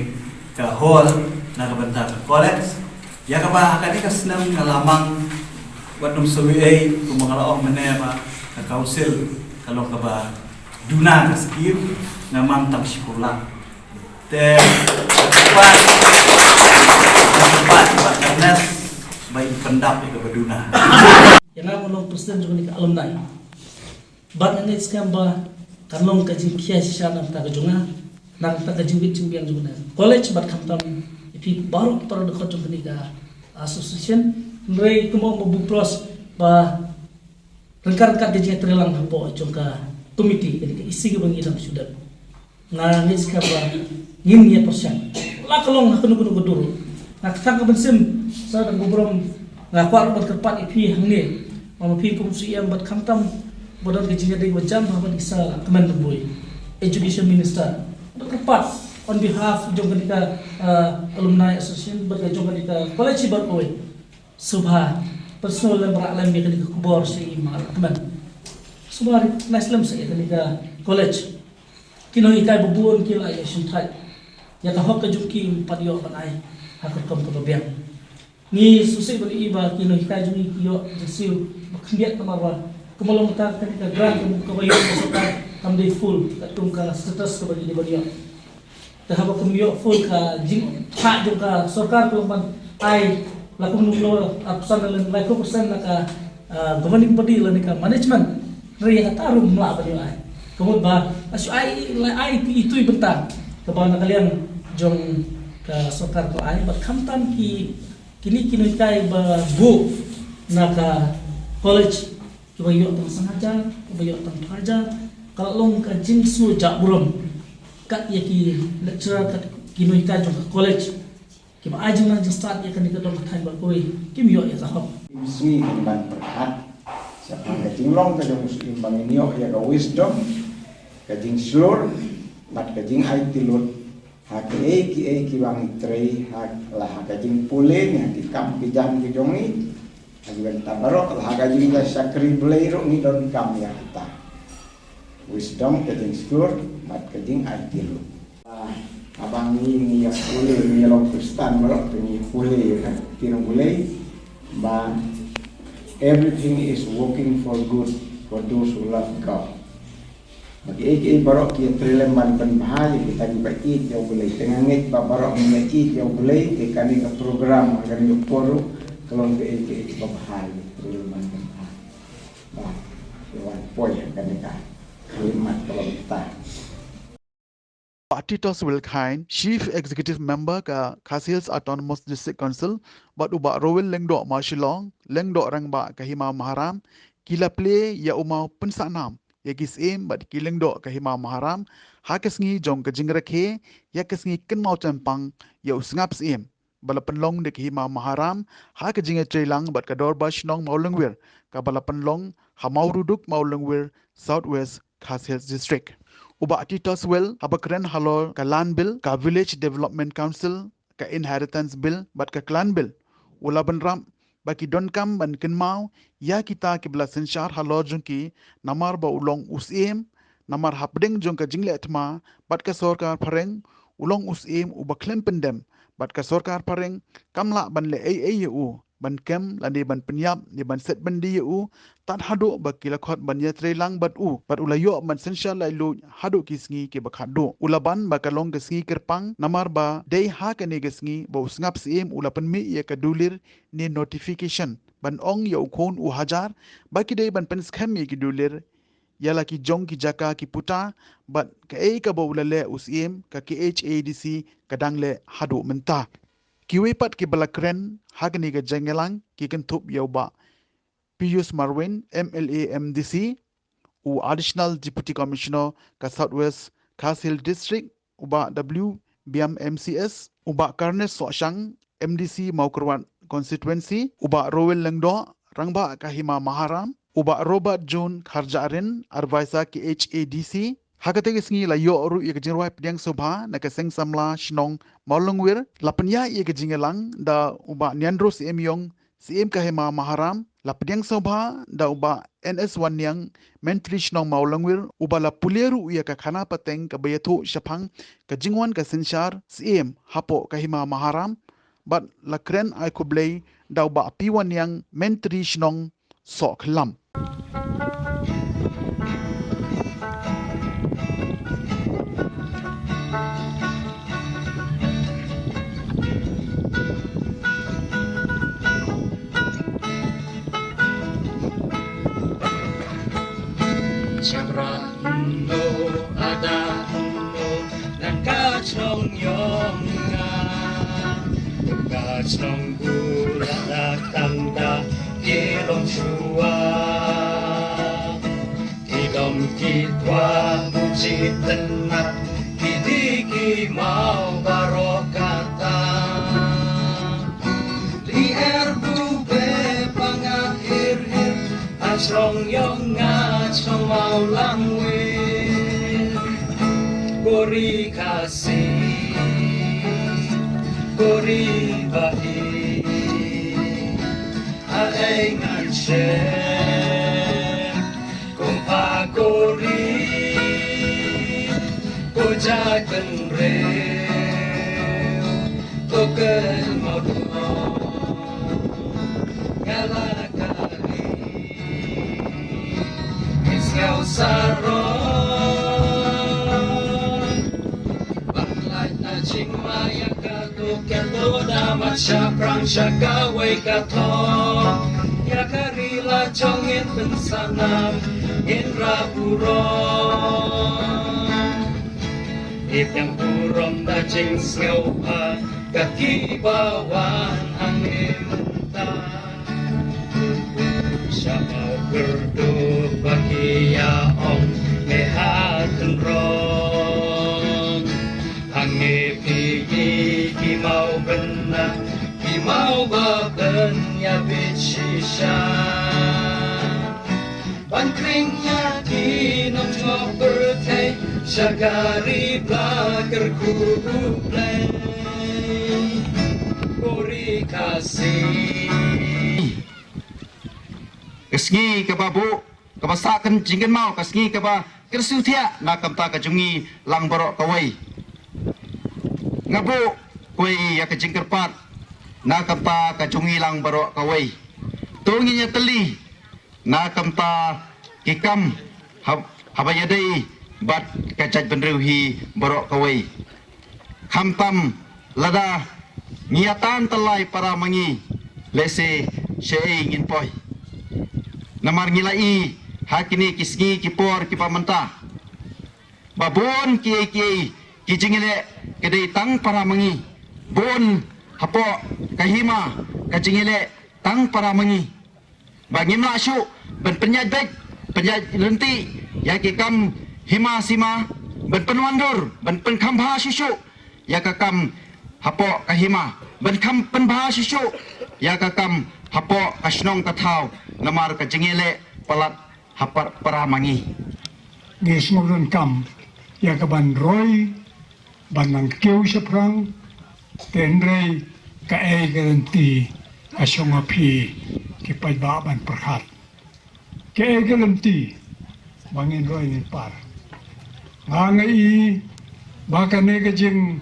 ka hall na ka bynta ka college. Ïa kaba ha kane ka snem nga la mang wat nym sawi ei, kumba nga la ong mynne ba ka council ka long kaba duna ka skim, nga mang tang shiphew lak. Te ka pat, ka pat, ka pat, ka nes ba in pyndap ïa kaba duna. Ïa nga nga long president jong kane ka alumni. Bad nga ngeit skhem ba kan long ka jingkhia shisha na ka bynta ka jong nga, na ka bynta ka jingbit jingbiang jong ka college bad khamtam ïa phi baroh para dkhot jong kane ka association. Hynrei kumba ong Babu Pros ba ryngkat ryngkat ka jingïatreilang hapoh jong ka committee, kane ka E C kaba ngi dang shu dep. Nga ngeit skhem ba ngin ïa pyrshang. La ka long ha kano kano ka dur. Nga kthang ka mynsiem sa da ka burom, nga kwah ruh ban kyrpad ïa phi hangne. Ba ma phi kum C E M bad khamtam ba don ka jingïadei ba jam ha ban isa kmen Ri Bhoi, Education Minister. Ban kyrpad on behalf jong kane ka, uh, Alumni Association bad ka jong kane ka college bad kawei. Sngewbha pynslem lem, rah lem ïa kane ka khubor sha i ma la kmen. Sngewbha recognize lem sa ïa kane ka college. Ki nonghikai ba bun ki la ïa shim thait. Ïa ka hok ka jong ki ym pat ïoh ban ai ha ka rukom kaba biang. Ngi sngewsih ban ïohi ba ki nonghikai jong ngi ki ïoh jingsiew ba khyndiat namar ba kumba long mynta kane ka grant kaba ïoh na sorkar kam dei full katkum ka status kaba ngi dei ban ïoh. Te haba kum ïoh full ka jingthoh jong ka sorkar ka long ban ai la kum nuklo arphew percent la laiphew percent na ka, ah, governing body lane ka management. Hynrei ïa kata ruh ym lah ban ïoh ai. Ka mut ba la shu ai, la ai itu itu bynta kaba na ka liang jong ka sorkar ka ai, bad khamtam ki, kine ki nonghikai ba buh na ka college, kiba ïoh tang san hajar, kiba ïoh tang phra hajar, ka la long ka jingsngewjah burom. Kat ïa ki lecturer, kat ki nonghikai jong ka college, kiba ai jingnang jingstad ïa kane ka dong ka thaiñ bad kawei, kim ïoh ïa ka hok. Im sngi im ban pyrkhat shaphang ka jinglong ka jong u syiem ba ngin ïoh ïa ka wisdom, ka jingshlur bad ka jingaiti lut ha kiei kiei kiba ngi trei, ha la ha ka jingpule ne ha ki kam ki jam ki jong ngi, ha ki bynta baroh, la ha ka jingïashakri Blei ruh ngi donkam ïa kita. Wisdom, ka jingshlur bad ka jingaiti lut. Ah, haba ngi, ngi ïa pule, ngi ïa long Khristan baroh, te ngi pule ïa ka ktien U Blei ba everything is working for good for those who love God. Ba kiei kiei baroh ki ïatrei lem ban pynbha ïa kita kiba ïeit ïa U Blei. Te nga ngeit ba baroh ngi ïeit ïa U Blei, te kane ka program, kane ka por ruh ka long kiei kiei kiba bha ïa ki ïatrei lem ban pynbha. Ba ïa wan poi ha kane ka khyllipmat kaba mynta. Bah Tituswell Chyne, Chief Executive Member ka Khasi Hills Autonomous District Council, bad u Bah Rowell Lyngdoh Mawshillong, Lyngdoh Rangbah ka Hima Maharam, ki la plie ïa u maw pynsahnam ïa ki syiem bad ki lyngdoh ka Hima Maharam ha ka sngi jong ka jingrakhe ïa ka sngi kynmaw chempang ïa u sngap syiem ba la pynlong da ka Hima Maharam ha ka jingïatreilang bad ka Dorbar Shnong Mawlyngwir, kaba la pynlong ha Mawruduk Mawlyngwir, South West Khasi Hills District. U Bah Tituswell, haba kren halor ka Land Bill, ka Village Development Council, ka Inheritance Bill bad ka Clan Bill, u la bynrap ba ki donkam ban kynmaw ïa kita kiba la synshar halor jong ki, namar ba u long u syiem, namar hapdeng jong ka jingleh thma bad ka sorkar phareng, u long u syiem uba khlem pyndem, bad ka sorkar phareng kam lah ban leh ei ei ïa u, ban kem lane ban pynïap ne ban set byndi ïa u, tad haduh ba ki la khot ban ïatreilang bad u, bad u la ïoh ban synshar laitluid haduh ki sngi kiba khatduh. U la ban ba ka long ka sngi kyrpang, namar ba dei ha kane ka sngi ba u sngap syiem u la pynmih ïa ka dulir ne notification ban ong ïa u khun u hajar ba ki dei ban pynskhem ïa ki dulir ïa la ki jong ki jaka ki puta, bad kaei kaba u la leh u syiem, ka K H A D C ka dang leh haduh mynta. Kiwei pat kiba la kren ha kane ka jingïalang ki kynthup ïa u Bah Pius Marwein, M L A M D C, u Additional Deputy Commissioner ka South West Khasi Hills District, u Bah W Biam M C S, u Bah Carnes Sohshang, M D C Mawkyrwat Constituency, u Bah Rowell Lyngdoh, Rangbah ka Hima Maharam, u Bah Robert John Kharjahrin, Advisor K H A D C. Ha kata ka sngi la ïoh ruh ïa ka jingrwai pdiang sngewbha na ka Seng Samla Shnong Mawlyngwir, la pynïaid ïa ka jingïalang da u Bah Nianro Syiem Ïong, Syiem ka Hima Maharam, la pdiang sngewbha da u Bah N S Wanniang, Myntri Shnong Mawlyngwir, uba la pule ruh ïa ka khana pateng kaba ïathuh shaphang ka jingwan ka synshar syiem hapoh ka Hima Maharam, bad la kren ai khublei da u Bah P Wanniang, Myntri Shnong Sohkhlam. Shabrak no ada no nang ka chnong yong nga, ka chnong gula da tang da ki long shua. Ki dom ki twa bu chi tynat, ki di ki maw baroh kata. Li er bu be panga hir hir, a chnong yong nga chnong Mawlyngwir. Kori Khasi, kori Bahi, a ei ngan shem. Kum pa kori, ko jait bynriew, ko kynmaw dong. Nga la kari, ki sngew sarong. Ban lait Shaphrang sha kawei ka thong, ïa ka ri la jong ngin pynsanam, ngin rap u rong. Ïa pdiang burom da jingsngewbha, ka ki ba wan hangne mynta. Sha Mawkyrduh ba ki ïa ong me ha khynrong. Hangne phi ki Mawbynna, ki Mawbapynïabit shisha. Ban kring ïa ki nongjngoh pyrthei, sha ka ri ba kyrkhu U Blei. Ko ri Khasi. Ka sngi kaba buh, kaba sah kan jingkynmaw, ka sngi kaba kyrsiew thiah na ka bynta ka jong ngi lang baroh kawei. Nga buh kawei ïa ka jingkyrpad na ka bynta ka jong ngi lang baroh kawei. To ngin ïatylli na ka bynta ki kam hab-, haba ïadei bad ka jaitbynriew hi baroh kawei. Khamtam lada ngi ïa tan tyllai para ma ngi, lehse shaei ngin poi. Namar ngi la ïohi ha kine ki sngi ki por kiba mynta ba bun kiei kiei ki jingïaleh ka dei tang para ma ngi. Bun hapoh ka hima ka jingïaleh tang para ma ngi. Ba ngim lah shuh ban pynïaid beit, pynïaid lynti ïa ki kam hima sima, ban pynwandur, ban pynkham bha shuh shuh ïa ka kam hapoh ka hima, ban kham pynbha shuh shuh ïa ka kam hapoh ka shnong ka thaw, namar ka jingïaleh palat ha para ma ngi. Ngi sngewdonkam ïa ka ban roi ban nang kiew shaphrang, te hynrei kaei ka lynti ka shong ha phi ki paidbah ban pyrkhat. Kaei ka lynti ba ngin roi ngin par. Nga nga i ba kane ka jing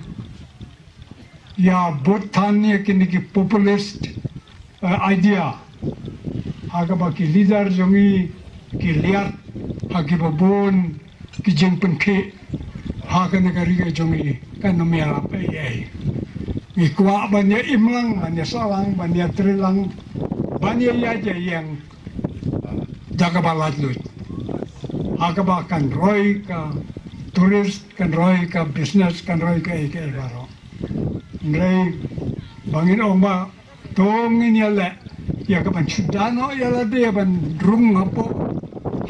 ïa bud than ïa kine ki populist, eh, idea. Ha kaba ki leader jong ngi ki liat ha kiba bun ki jingpynkhih ha kane ka ri ka jong ngi, kan ym ïarap ei ei. Ngi kwah ban ïa im lang, ban ïa sah lang, ban ïa trei lang, ban ïa ïaid ïa ïeng da kaba laitluid. Ha kaba kan roi ka tourist, kan roi ka business, kan roi kaei kaei baroh. Hynrei ba ngin ong ba to ngin ïaleh ïa ka ban shu da noh ïa lade ban rung hapoh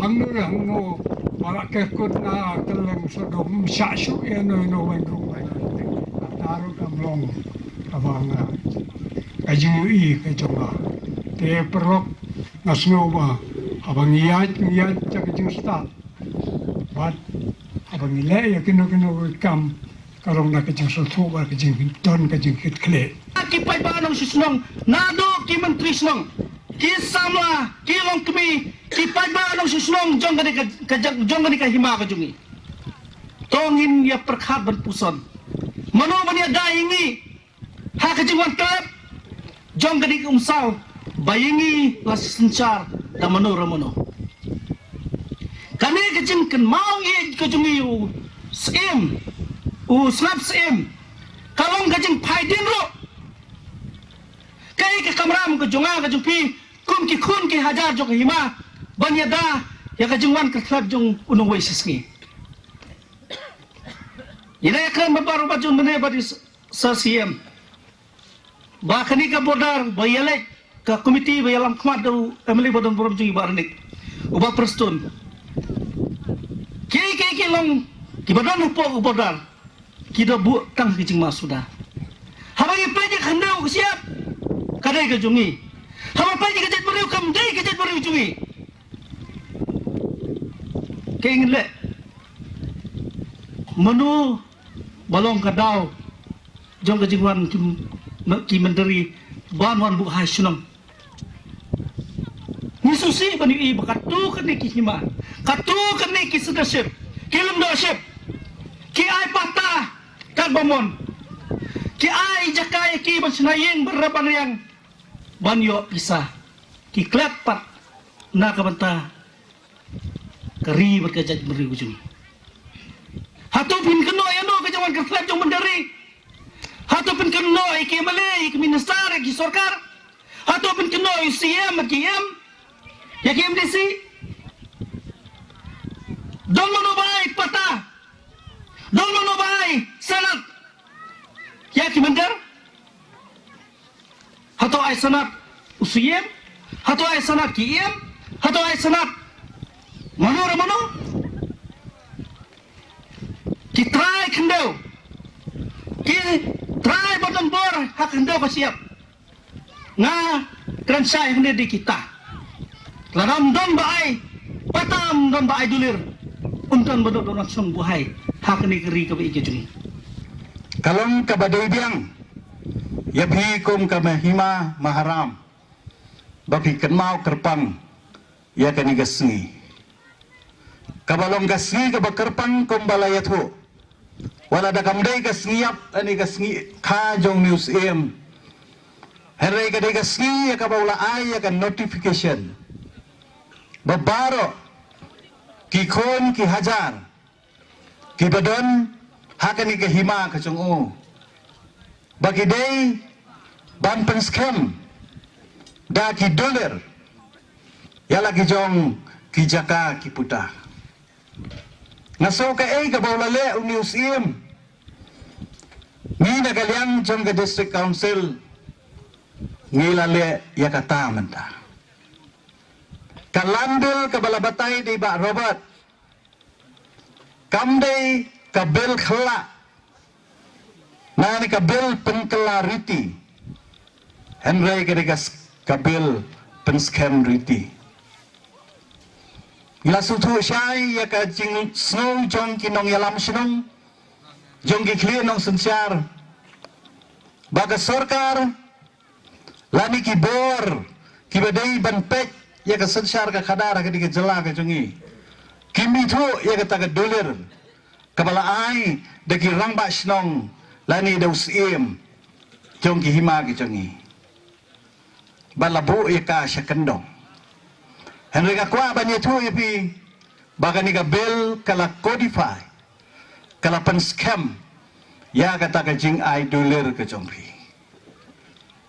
hangno re hangno, ba la kerkut na kylleng sodom, shah shuh ïa no ïa no ban rung ban. Kata ruh kam long kaba nga ka jingïohi ka jong nga. Te paralok, nga sngew ba haba ngi ïaid, ngi ïaid sha ka jingstad bad haba ngi leh ïa kino kino ki kam, ka long na ka jingsngewthuh bad ka jingdon ka jingkitkhlieh. Ki paidbah nongshong shnong, naduh ki myntri shnong, ki samla, ki longkmie, ki paidbah nongshong shnong jong kane ka, ka jong, jong kane ka hima ka jong ngi. To ngin ïa pyrkhat ban puson. Mano ban ïada ïa ngi ha ka jingwan tlep jong kane ka umsaw ba ïa ngi la synshar da mano re mano. Kane ka jingkynmaw ïa ka jong ngi u Syiem, u Sngap Syiem, ka long ka jingphaidien ruh. Kaei ka kamram ka jong nga ka jong phi kum ki khun ki hajar jong ka hima ban ïada ïa ka jingwan kyrkhlad jong u nongwei shisngi. Ïa na ïa kren ba baroh ba jong mynne ba dei Sir Syiem ba kane ka border ba ïaleit ka komiti ba ïalam khmat da u M L A ba don burom jong ngi Bah Rinik, u Bah Prestone. Kiei kiei ki long kiba don hapoh ka border ki da buh tang ki jingma suda. Haba ngi peit ïa ka khyndew ka shyiap ka dei ka jong ngi. Haba peit ïa ka jaitbynriew kam dei ka jaitbynriew jong ngi. Kaei ngin leh? Mano ba long ka daw jong ka jingwan ki, ki myntri ban wan buh ha shnong? Ngi sngewsih ban ïohi ba katto katne ki hima, katto katne ki sdang ship, ki lyngdoh ship, ki ai patta katba mon, ki ai jaka ïa ki ban shna ïing ban rep ban riang ban ïoh pisa, ki klet pat na ka bynta ka ri bad ka jaitbynriew ka jong ngi. Hato phin kynnoh ïa no ka jingwan kyrkhlad jong mynder ri? Hato pynkynnoh ïa ki M L A, ïa ki minister, ïa ki sorkar? Hato pynkynnoh ïa u C M, ïa ki M, ïa ki M D C? Don mano ba ai patta? Don mano ba ai sanad ïa ki mynder? Hato ai sanad u C M? Hato ai sanad ki M? Hato ai sanad mano re mano? Ki trai khyndew, ki trai ba don bor ha khyndew ka shyiap. Nga kren shai hangne de kita. Lada ym don ba ai patta, ym don ba ai dulir, ym don ba don don song buhai ha kane ka ri kaba ïeit ka jong ngi. Ka long kaba dei biang ïa phi kum ka Mahima Maharam ba phi kynmaw kyrpang ïa kane ka sngi. Kaba long ka sngi kaba kyrpang kumba la ïathuh. Wat la da kam dei ka sngi ïap, ani ka sngi kha jong u Syiem. Hynrei ka dei ka sngi ïa kaba u la ai ïa ka notification ba baroh ki khun ki hajar kiba don ha kane ka hima ka jong u ba ki dei ban pynskhem da ki dulir ïa la ki jong ki jaka ki puta. Nga sngew kaei kaba u la leh une u Syiem. Ngi na ka liang jong ka District Council ngi la leh ïa kata mynta. Ka Land Bill kaba la batai da i Bah Robert kam dei ka bill khyllah, nane ka bill pynkylla riti, hynrei ka dei ka s-, ka bill pynskhem riti. Ngi la sngewthuh shai ïa ka jingsngew jong ki nongïalam shnong, jong ki khlieh nongsynshar, ba ka sorkar lane ki bor kiba dei ban peit ïa ka synshar ka khadar ha kane ka jylla ka jong ngi kim ithuh ïa kata ka dulir kaba la ai da ki rangbah shnong lane da u Syiem jong ki hima ki jong ngi. Ba la buh ïa ka sha kyndong. Hynrei nga kwah ban ïathuh ïa phi ba kane ka bill ka la codify, ka la pynskhem ïa kata ka jingai dulir ka jong phi.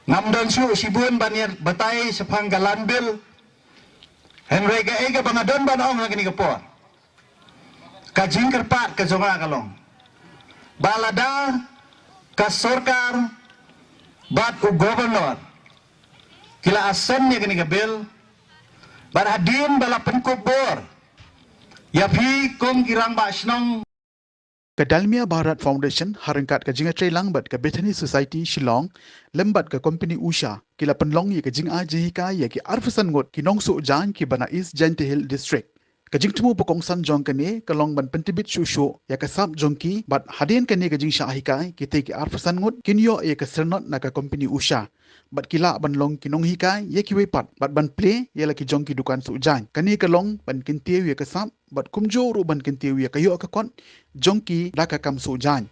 Ngam don shuh shibun ban ïa batai shaphang ka Land Bill. Hynrei kaei kaba nga don ban ong ha kane ka por, ka jingkyrpad ka jong nga ka long ba lada ka sorkar bad u governor ki la assent ïa kane ka bill, bad hadien ba la pynkup bor ïa phi kum ki rangbah shnong. Ka Dalmia Bharat Foundation ha ryngkat ka jingïatreilang bad ka Bethany Society Shillong lem bad ka kompani Usha ki la pynlong ïa ka jingai jinghikai ïa ki arphew san ngut ki nongsuh jaiñ kiba na East Jaintia Hills District. Ka jingthmu ba kongsan jong kane ka long ban pyntbit shuh shuh ïa ka sap jong ki bad hadien kane ka jingshah hikai, kitei ki arphew san ngut kin ïoh ïa ka syrnod na ka kompani Usha bad ki lah ban long ki nonghikai ïa kiwei pat bad ban plie ïa la ki jong ki dukan suh jaiñ. Kane ka long ban kyntiew ïa ka sap bad kumjuh ruh ban kyntiew ïa ka ïoh ka kot jong ki da ka kam suh jaiñ.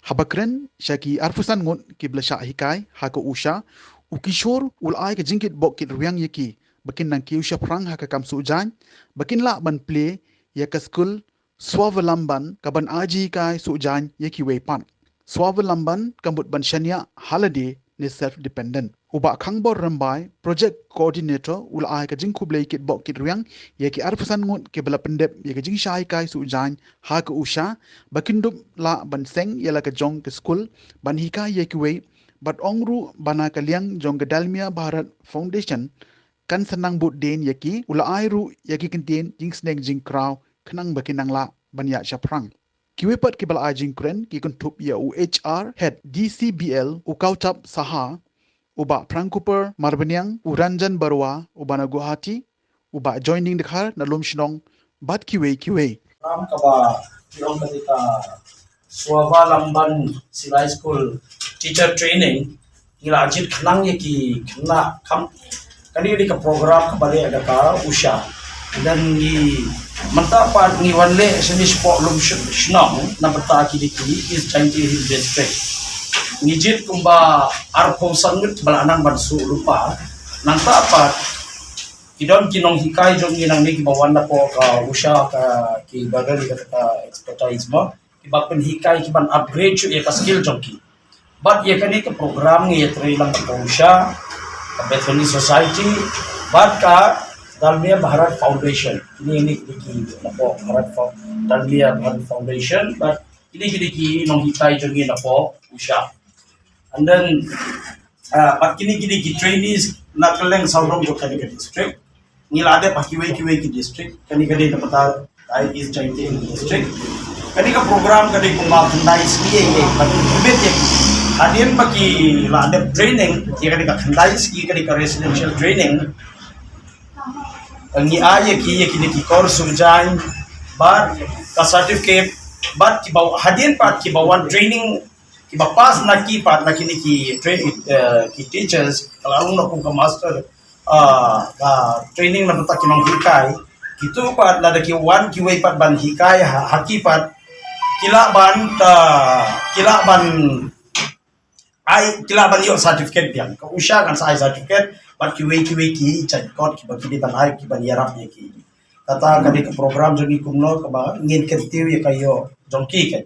Haba kren sha ki arphew san ngut kiba la shah hikai ha ka Usha, u Kishore u la ai ka jingkitbok kitrwiang ïa ki ba kin nang kiew shaphrang ha ka kam suh jaiñ ba kin lah ban plie ïa ka skul Swavalamban kaban ai jinghikai suh jaiñ ïa kiwei pat. Swavalamban ka mut ban shaniah ha lade ne self dependent. U Bah Khangbor Rymbai, Project Coordinator, u la ai ka jingkhublei kitbok kitrwiang ïa ki arphew san ngut kiba la pyndep ïa ka jingshah hikai suh jaiñ ha ka Usha ba kin dup lah ban seng ïa la ka jong ka skul ban hikai ïa kiwei bad ong ruh ba na ka liang jong ka Dalmia Bharat Foundation kan sa nang bud dien ïa ki. U la ai ruh ïa ki kyntien jingsneng jingkraw khnang ba kin nang lah ban ïaid shaphrang. Kiwei pat kiba la ai jingkren ki kynthup ïa u H R Head D C B L u Kautab Saha, u Bah Phrang Cooper Marbaniang, u Ranjan Barua uba na Guwahati, u Bah Joining Dkhar na Lumshnong bad kiwei kiwei. Program kaba ki ong ka dei ka Swavalamban Silai School Teacher Training, ngi la jied khnang ïa ki khynnah kam. Kane ka dei ka program kaba leh da ka Usha. Lane ngi mynta pat ngi wan leh shane shapoh Lumshnong na bynta kine ki East Jaintia Hills District. Ngi jied kumba arphew san ngut ba la nang ban suh lypa. Nangta pat ki don ki nonghikai jong ngi nangne kiba wan napoh ka Usha ka kiba don ïa ka expertise mo, kiba pynhikai kiban upgrade shuh ïa ka skill jong ki. Bad ïa kane ka program ngi ïatrei lang ka Usha, ka Bethany Society, bad ka Dalmia Bharat Foundation. Kine kine ki dei ki napoh Bharat Fo-, Dalmia Bharat Foundation, bad kine kine ki nonghikai jong ngi napoh Usha. And then, uh, bad kine kine ki trainees na kylleng sawdong jong kane ka district. Ngi la dep ha kiwei kiwei ki district, kane ka dei na bynta ka East Jaintia Hills District. Kane ka program ka dei kumba khyndai sngi ïa, ïa, ka dei bit ïa. Hadien ba ki la dep training, ïa kane ka khyndai sngi kane ka residential training. Ngi ai ïa ki, ïa kine ki course sumjain, bad ka certificate, bad kiba hadien pat kiba wan training, kiba pass na ki pat na kine ki train, eh, ki teachers, ka la rung na kum ka master, ah, ka training na bynta ki nonghikai. Kitu pat lada ki wan kiwei pat ban hikai ha, ha ki pat, ki lah ban, ah, ki lah ban ai, ki lah ban ïoh certificate biang. Ka Usha kan sa ai certificate, bad kiwei kiwei ki jait kot kiba ki dei ban ai, ki ban ïarap ïa ki. Kata ka dei ka program jong ngi kumno kaba ngin kyntiew ïa ka ïoh jong ki kan.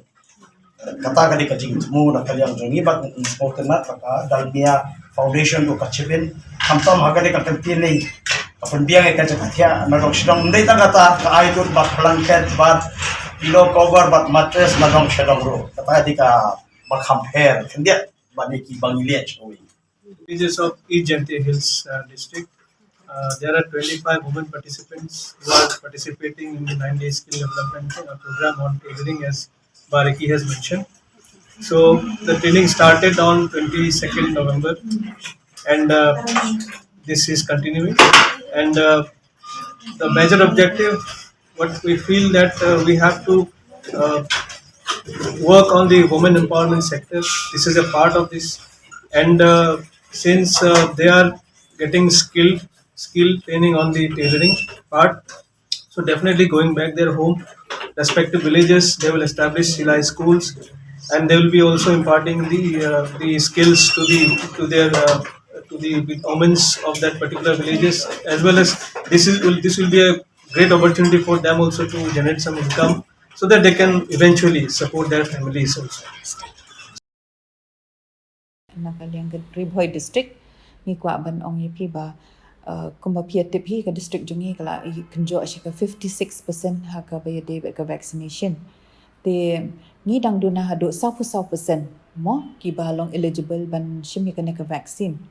Kata ka dei ka jingthmu na ka liang jong ngi bad ngi sngewtynnat ba ka Dalmia Foundation ruh ka chip in. Khamtam ha ka dei ka kyntien ne ka pynbiang ïa ka jaka thiah na dong sha dong. Ym dei tang kata, ka ai lut bad blanket bad pillow cover bad mattress na dong sha dong ruh. Kata ka dei kaba kham pher khyndiat bad ïa kiba ngi leh shawei. Villages of East Jaintia Hills, uh, district. Uh, there are twenty-five women participants who are participating in the nine-day skill development, uh, program on tailoring, as Bariki has mentioned. So the training started on twenty-second November, and, uh, this is continuing. And, uh, the major objective, what we feel that, uh, we have to, uh, work on the women empowerment sector. This is a part of this, and, uh, since, uh, they are getting skill skill training on the tailoring part, so definitely going back their home, respective villages, they will establish Silai schools, and they will be also imparting the, uh, the skills to the, to their, uh, to the women of that particular villages, as well as this is will this will be a great opportunity for them also to generate some income so that they can eventually support their families also. Na ka liang ka Ri Bhoi District, ngi kwah ban ong ïa phi ba, uh, kumba phi ïa tip hi, ka district jong ngi ka la ïa kynjoh sha ka fifty six percent ha kaba ïadei bad ka vaccination. Te ngi dang duna haduh saw phew saw percent mo kiba long eligible ban shim ïa kane ka vaccine.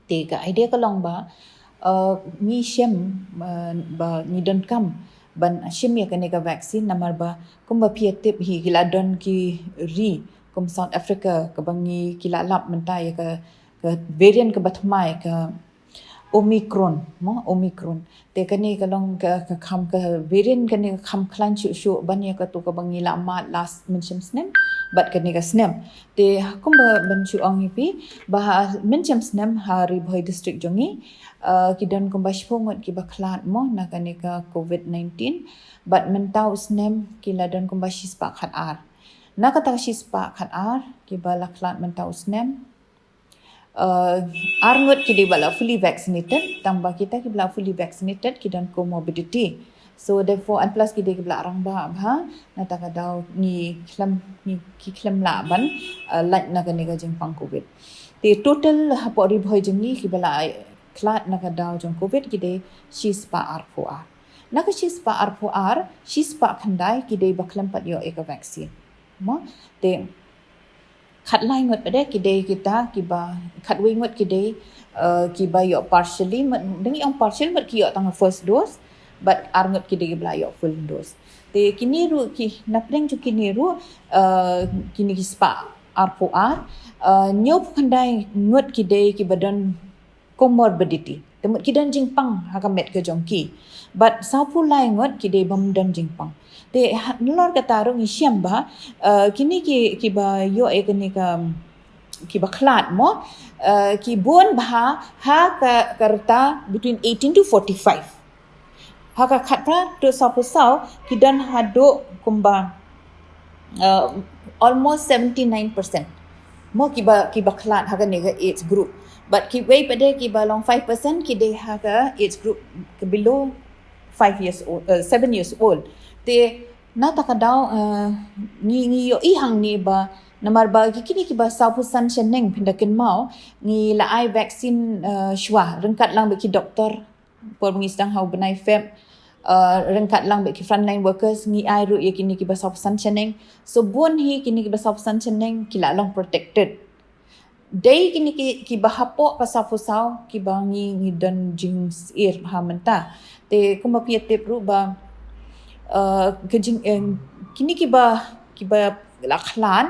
Te ka idea ka long ba, uh, ngi shem, uh, ba ngi donkam ban shim ïa kane ka vaccine, namar ba kumba phi ïa tip hi, ki la don ki ri kum South Africa kaba ngi, ki la lap mynta ïa ka, ka variant kaba thymmai, ka Omicron mo, Omicron. Te kane ka long ka, ka kham, ka variant kane ka kham khlaiñ shuh shuh ban ïa kato kaba ngi la mad last mynshem snem bad kane ka snem. Te kumba ban shu ong ïa phi ba ha mynshem snem ha Ri Bhoi District jong ngi, uh, ki don kumba shiphew ngut kiba khlad mo na kane ka covid nineteen, bad mynta u snem ki la don kumba shispah khatar. Na kata ka shispah khatar kiba la khlad mynta u snem, uh, ar ngut ki dei ba la fully vaccinated, tang ba kita kiba la fully vaccinated ki don comorbidity. So therefore, and plus ki dei kiba la rangbah bha, na kata ka daw ngi khlem, ngi ki khlem lah ban, uh, lait na kane ka jingpang covid. Te total hapoh Ri Bhoi jong ngi kiba la khlad na ka daw jong covid ki dei shispah arphew ar. Na ka shispah arphew ar, shispah khyndai ki dei ba khlem pat ïoh ïa ka vaccine mo. Te khatlai ngut pat de ki dei kita kiba, khatwei ngut ki dei, uh, kiba ïoh partially, mut dang ïoh partial mut ki ïoh tang first dose, bad ar ngut ki dei kiba la ïoh full dose. Te kine ruh ki, na pdeng jong kine ruh, uh, kine ki spah arphew ar, uh, hynñiew phew khyndai ngut ki dei kiba don comorbidity. Te mut ki don jingpang ha ka met ka jong ki. Bad saw phew lai ngut ki dei bym don jingpang. Te nalor kata ruh ngi shem ba, uh, kine ki, kiba ïoh ïa kane ka, kiba khlad mo, uh, ki bun bha ha ka, ka rta between eighteen to forty-five. Ha ka khatphra haduh saw phew saw ki don haduh kumba, uh, almost seventy nine percent mo kiba, kiba khlad ha kane ka age group. Bad kiwei pat de kiba long five percent ki dei ha ka age group ka below five years old, uh, seven years old. Te Na ta ka daw, eh, ngi, ngi ïohi hangne ba, namar ba ki kine kiba sawphew san shaneng pynda kynmaw, ngi la ai vaccine, eh, shuwa, ryngkat lang bad ki doktor, por ba ngi sdang ha u bnai Feb, eh, ryngkat lang bad ki frontline workers, ngi ai ruh ïa kine kiba sawphew san shaneng. So bun hi kine kiba sawphew san shaneng, ki la long protected. Dei kine ki, kiba hapoh ka sawphew saw, kiba ngi, ngi don jingsyier bha mynta. Te kumba phi ïa tip ruh ba, eh, ka jing, eh, kine kiba, kiba la khlad,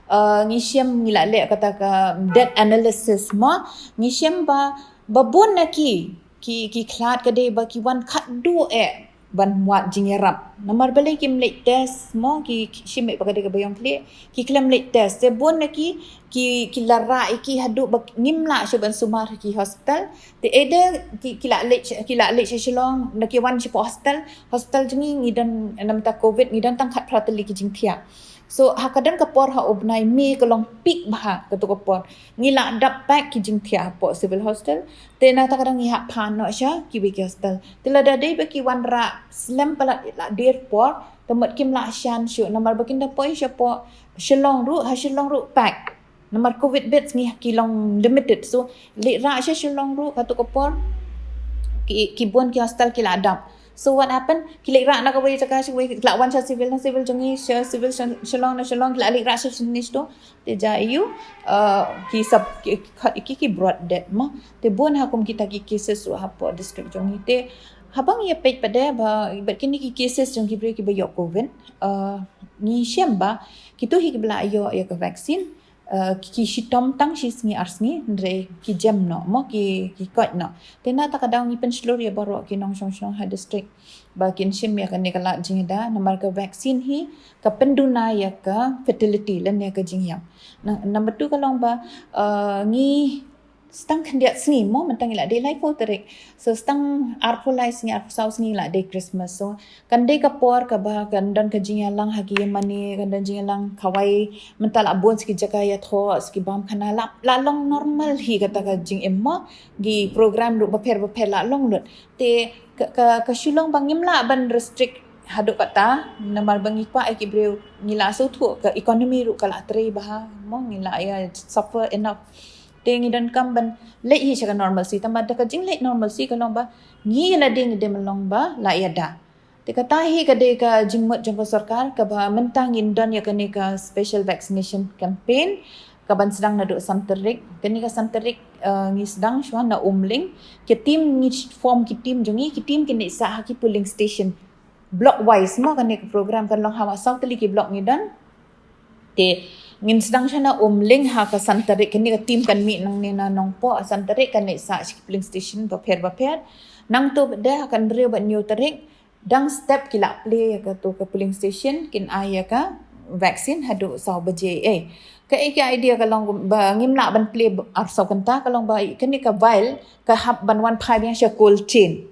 eh, ngi shem ngi la leh kata ka death analysis mo, ngi shem ba, ba bun na ki, ki, ki khlad ka dei ba ki wan khatduh eh ban wad jingïarap. Namar balei kim leit test mo, ki, ki shim eh ba ka dei kaba ïong khlieh, ki khlem leit test. Te bun na ki, ki, ki la rah ïa ki haduh ba ngim lah shuh ban sumar ha ki hospital. Te either ki, ki la leit, ki la leit sha Shillong, na ki wan shapoh hospital, hospital jong ngi ngi don na ka bynta covid, ngi don tang khatphra tylli ki jingthiah. So ha ka don ka por ha u bnai May ka long peak bha kato ka por. Ngi la dap pack ki jingthiah hapoh civil hospital. Te na ta ka daw ngi hap pan noh sha kiwei ki hospital. Te lada dei ba ki wanrah slem palat la dier por, te mut kim lah shan shuh namar ba kin da poi shapoh Shillong ruh, ha Shillong ruh pack. Namar covid beds ngi, ki long limited. So leit rah sha Shillong ruh kato ka por, ki, ki bun ki hospital ki la dap. So what happened? Ki leit rah na kawei jaka sha kawei, ki la wan sha civil, na civil jong ngi, sha civil sha Shillong, na Shillong ki la leit rah sha Shillong to. Te ja ïa u, uh, ki sub, ki, ki, ki, ki brought death mo. Te bun ha kum kita ki cases ruh hapoh district jong ngi. Te haba ngi ïa peit pat de ba, bad kine ki cases jong ki briew kiba ïoh covid, uh, ngi shem ba kito hi kiba la ïoh ïa ka vaccine, uh, ki shitom tang shi sngi ar sngi, hynrei ki jem noh mo, ki, ki koit noh. Te na ta ka daw ngi pynshlur ïa baroh ki nongshong shnong ha district ba kin shim ïa kane ka lad jingïada, namar ka vaccine hi ka pynduna ïa ka fertility lane ka jingïap. Na, number two ka long ba, uh, ngi sdang khyndiat sngi mo, mynta ngi la dei laiphew tarik. So sdang arphew lai sngi, arphew saw sngi la dei Christmas. So kan dei ka por kaba kan don ka jingïalang ha ki ïing mane, kan don jingïalang kawei, mynta la bun sa ki jaka ïathoh, sa ki bam khana, la, la long normal hi kata ka jingim mo, ki program ruh bapher bapher la long lut. Te ka, ka, ka shu long ba ngim lah ban restrict haduh katta, namar ba ngi kwah ïa ki briew, ngi la sngewthuh ka economy ruh ka la trei bha mo, ngi la ïa suffer enough. Te ngi donkam ban leit hi sha ka normalcy, tangba da ka jingleit normalcy ka long ba ngi la dei, ngi dei ban long ba la ïada. Te kata hi ka dei ka jingmut jong ka sorkar, kaba mynta ngin don ïa kane ka special vaccination campaign kaban sdang naduh san tarik. Kane ka san tarik, uh, ngi sdang shuwa na Umling. Ki team ngi form, ki team jong ngi, ki team kin leit sah ha ki polling station block wise mo. Kane ka program kan long ha ma saw tylli ki block ngi don. Te ngin sdang shuwa na Umling ha ka san tarik, kane ka team kan mih nangne na Nongpoh, ha san tarik kan leit sah sha ki polling station bapher bapher. Nangta pat de ha ka hynriew bad hynñiew tarik, dang step ki la plie ïa kato ka polling station, kin ai ïa ka vaccine haduh saw baje. Eh, kaei ka idea ka long ba ngim lah ban plie ar saw kynta, ka long ba kane ka vial ka hap ban wan phai biang sha cold chain.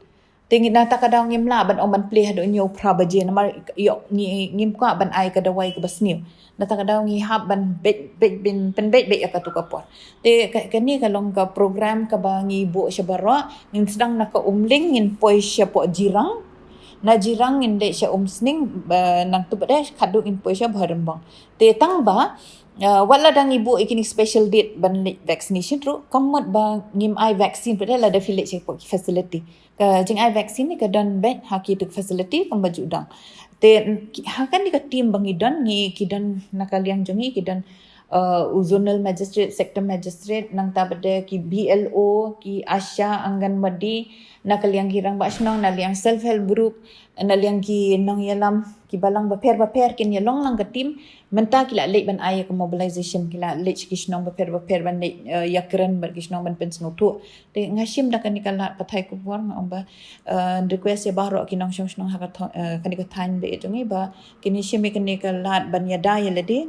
Te ngi na ta ka daw ngim lah ban ong ban plie haduh hynñiew phra baje, namar ïoh ngi, ngim kwah ban ai ka dawai kaba sniew. Na ta ka daw ngi hap ban beit, beit, ban pynbeit beit ïa kato ka por. Te ka, kane ka long ka program kaba ngi buh sha baroh, ngin sdang na ka Umling, ngin poi shapoh Jirang. Na Jirang ngin leit sha Umsning, ba, nangta pat de khatduh ngin poi sha Bhoirymbong. Te tangba, uh, wat la dang ngi buh ïa kine special date ban leit vaccination ruh, ka mut ba ngim ai vaccine pat de lada phi leit shapoh ki facility. Ka jingai vaccine ni ka don beit ha kitu ki facility kumba ju dang. Te ki, ha kane ka team ba ngi don, ngi, ki don na ka liang jong ngi, ki don, uh, u zonal magistrate, sector magistrate, nangta pat de ki B L O, ki ASHA, Anganwadi, na ka liang ki rangbah shnong, na liang self help group, na liang ki nongïalam, ki balang bapher bapher, kin ïalong lang ka team. Mynta ki la leit ban ai ïa ka mobilization, ki la leit sha ki shnong bapher bapher ban leit, uh, ïakren bad ki shnong ban pynsngewthuh. Te nga shim da kane ka lad pathai khubor, nga ong ba, eh, request ïa baroh ki nongshong shnong ha ka tho-, eh, kane ka thaiñ ba ïeit jong ngi ba kin ïa shim ïa kane ka lad ban ïada ïa lade.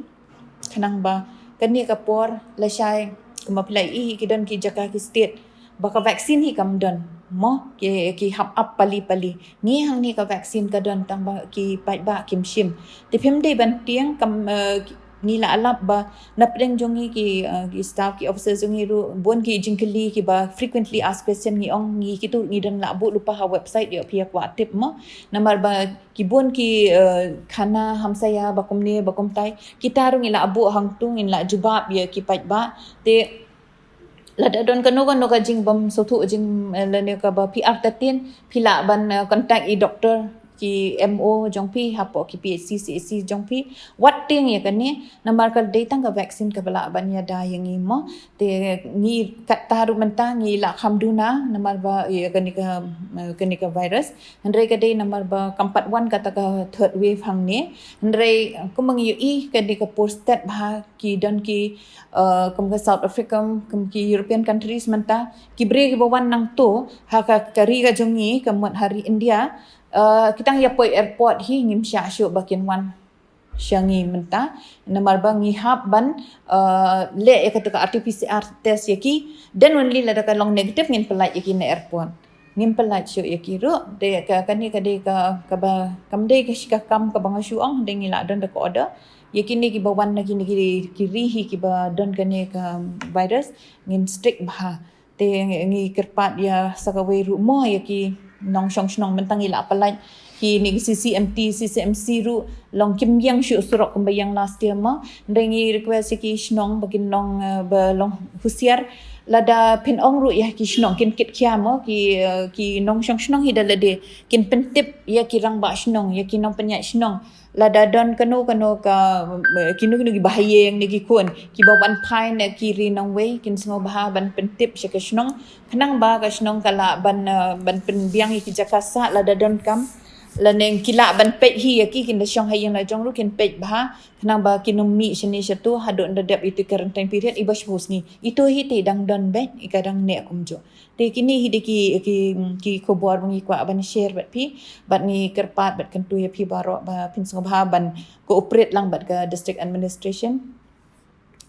Khnang ba kane ka por lashai, kumba phi la ïohi, ki don ki jaka, ki state ba ka vaccine hi kam don mo, ki, ki hap ap pali pali. Ngi hangne ka vaccine ka don, tangba ki paidbah kim shim. Te phim dei ban tieng kam, eh, ki, Ngi la lap ba na pdeng jong ngi ki, uh, ki staff, ki officers jong ngi ruh, bun ki jingkylli kiba frequently asked question ngi ong, ngi kito ngi don la buh lypa ha website, ïoh phi ïa kwah tip mo. Namar ba ki bun ki, uh, khana hamsaïa ba kumne ba kumtai, kita ruh ngi la buh hangto, ngin la jubab ïa ki paidbah. Te lada don kano kano ka jingbym sngewthuh jing, eh, lane kaba phi artatien, phi lah ban, eh, contact i doktor, ki M O jong phi hapoh ki P H C, C H C jong phi. Wat tieng ïa kane, namar ka dei tang ka vaccine kaba lah ban ïada ïa ngi mo. Te ngi katta ruh mynta ngi la kham duna namar ba ïa kane ka, eh, kane ka virus. Hynrei ka dei namar ba kam pat wan kata ka third wave hangne. Hynrei, eh, kumba ngi ïohi kane ka por stet ba ki don ki, uh, kum ka South Africa, kum ki European countries mynta, ki briew kiba wan nangto ha ka, ka ri ka jong ngi, ka mut ha ri India, uh, ki tang ïa poi airport hi, ngim shah shuh ba kin wan sha ngi mynta. Namar ba ngi hap ban, uh, leh ïa kata ka R T P C R test ïa ki, then only lada ka long negative ngin pyllait ïa ki na airport. Ngim pyllait shuh ïa ki ruh. Te ka, kane ka dei ka, kaba, kam dei ka shi ka kam kaba nga shu ong, dei ngi la don da ka order. Ïa kine kiba wan na kine ki, ki ri hi kiba don kane ka virus, ngin strict bha. Te ngi kyrpad ïa sa kawei ruh mo ïa ki nongshong shnong, mynta ngi la pyllait kine ki C C M T, C C M C ruh long kim ïeng shuh surok kumba ïeng last year mo. Hynrei ngi request ïa ki shnong ba kin long, eh, ba long husiar. Lada phin ong ruh ïa ki shnong kin kit khia mo, ki, eh, ki nongshong shnong hi da lade kin pyntip ïa ki rangbah shnong, ïa ki nongpynïaid shnong. Lada don kano kano ka, eh, kino kino kiba ha ïing ne ki khun kiba wan phai na ki ri nongwei, kin sngewbha ban pyntip sha ka shnong. Khnang ba ka shnong ka lah ban, eh, ban pynbiang ïa ki jaka sah lada donkam. Lane ki lah ban peit hi ïa ki, kin da shong ha ïing la jong ruh kin peit bha. Khnang ba kin ym mih shane shato haduh ynda dep ïa ka quarantine period iba shiphew sngi. Ito hi te dang don beit, i ka dang neh kumjuh. Te kine hi dei ki, ki, ki khubor ba ngi kwah ban share bad phi, bad ngi kyrpad bad kyntu ïa phi baroh ba phin sngewbha ban cooperate lang bad ka district administration.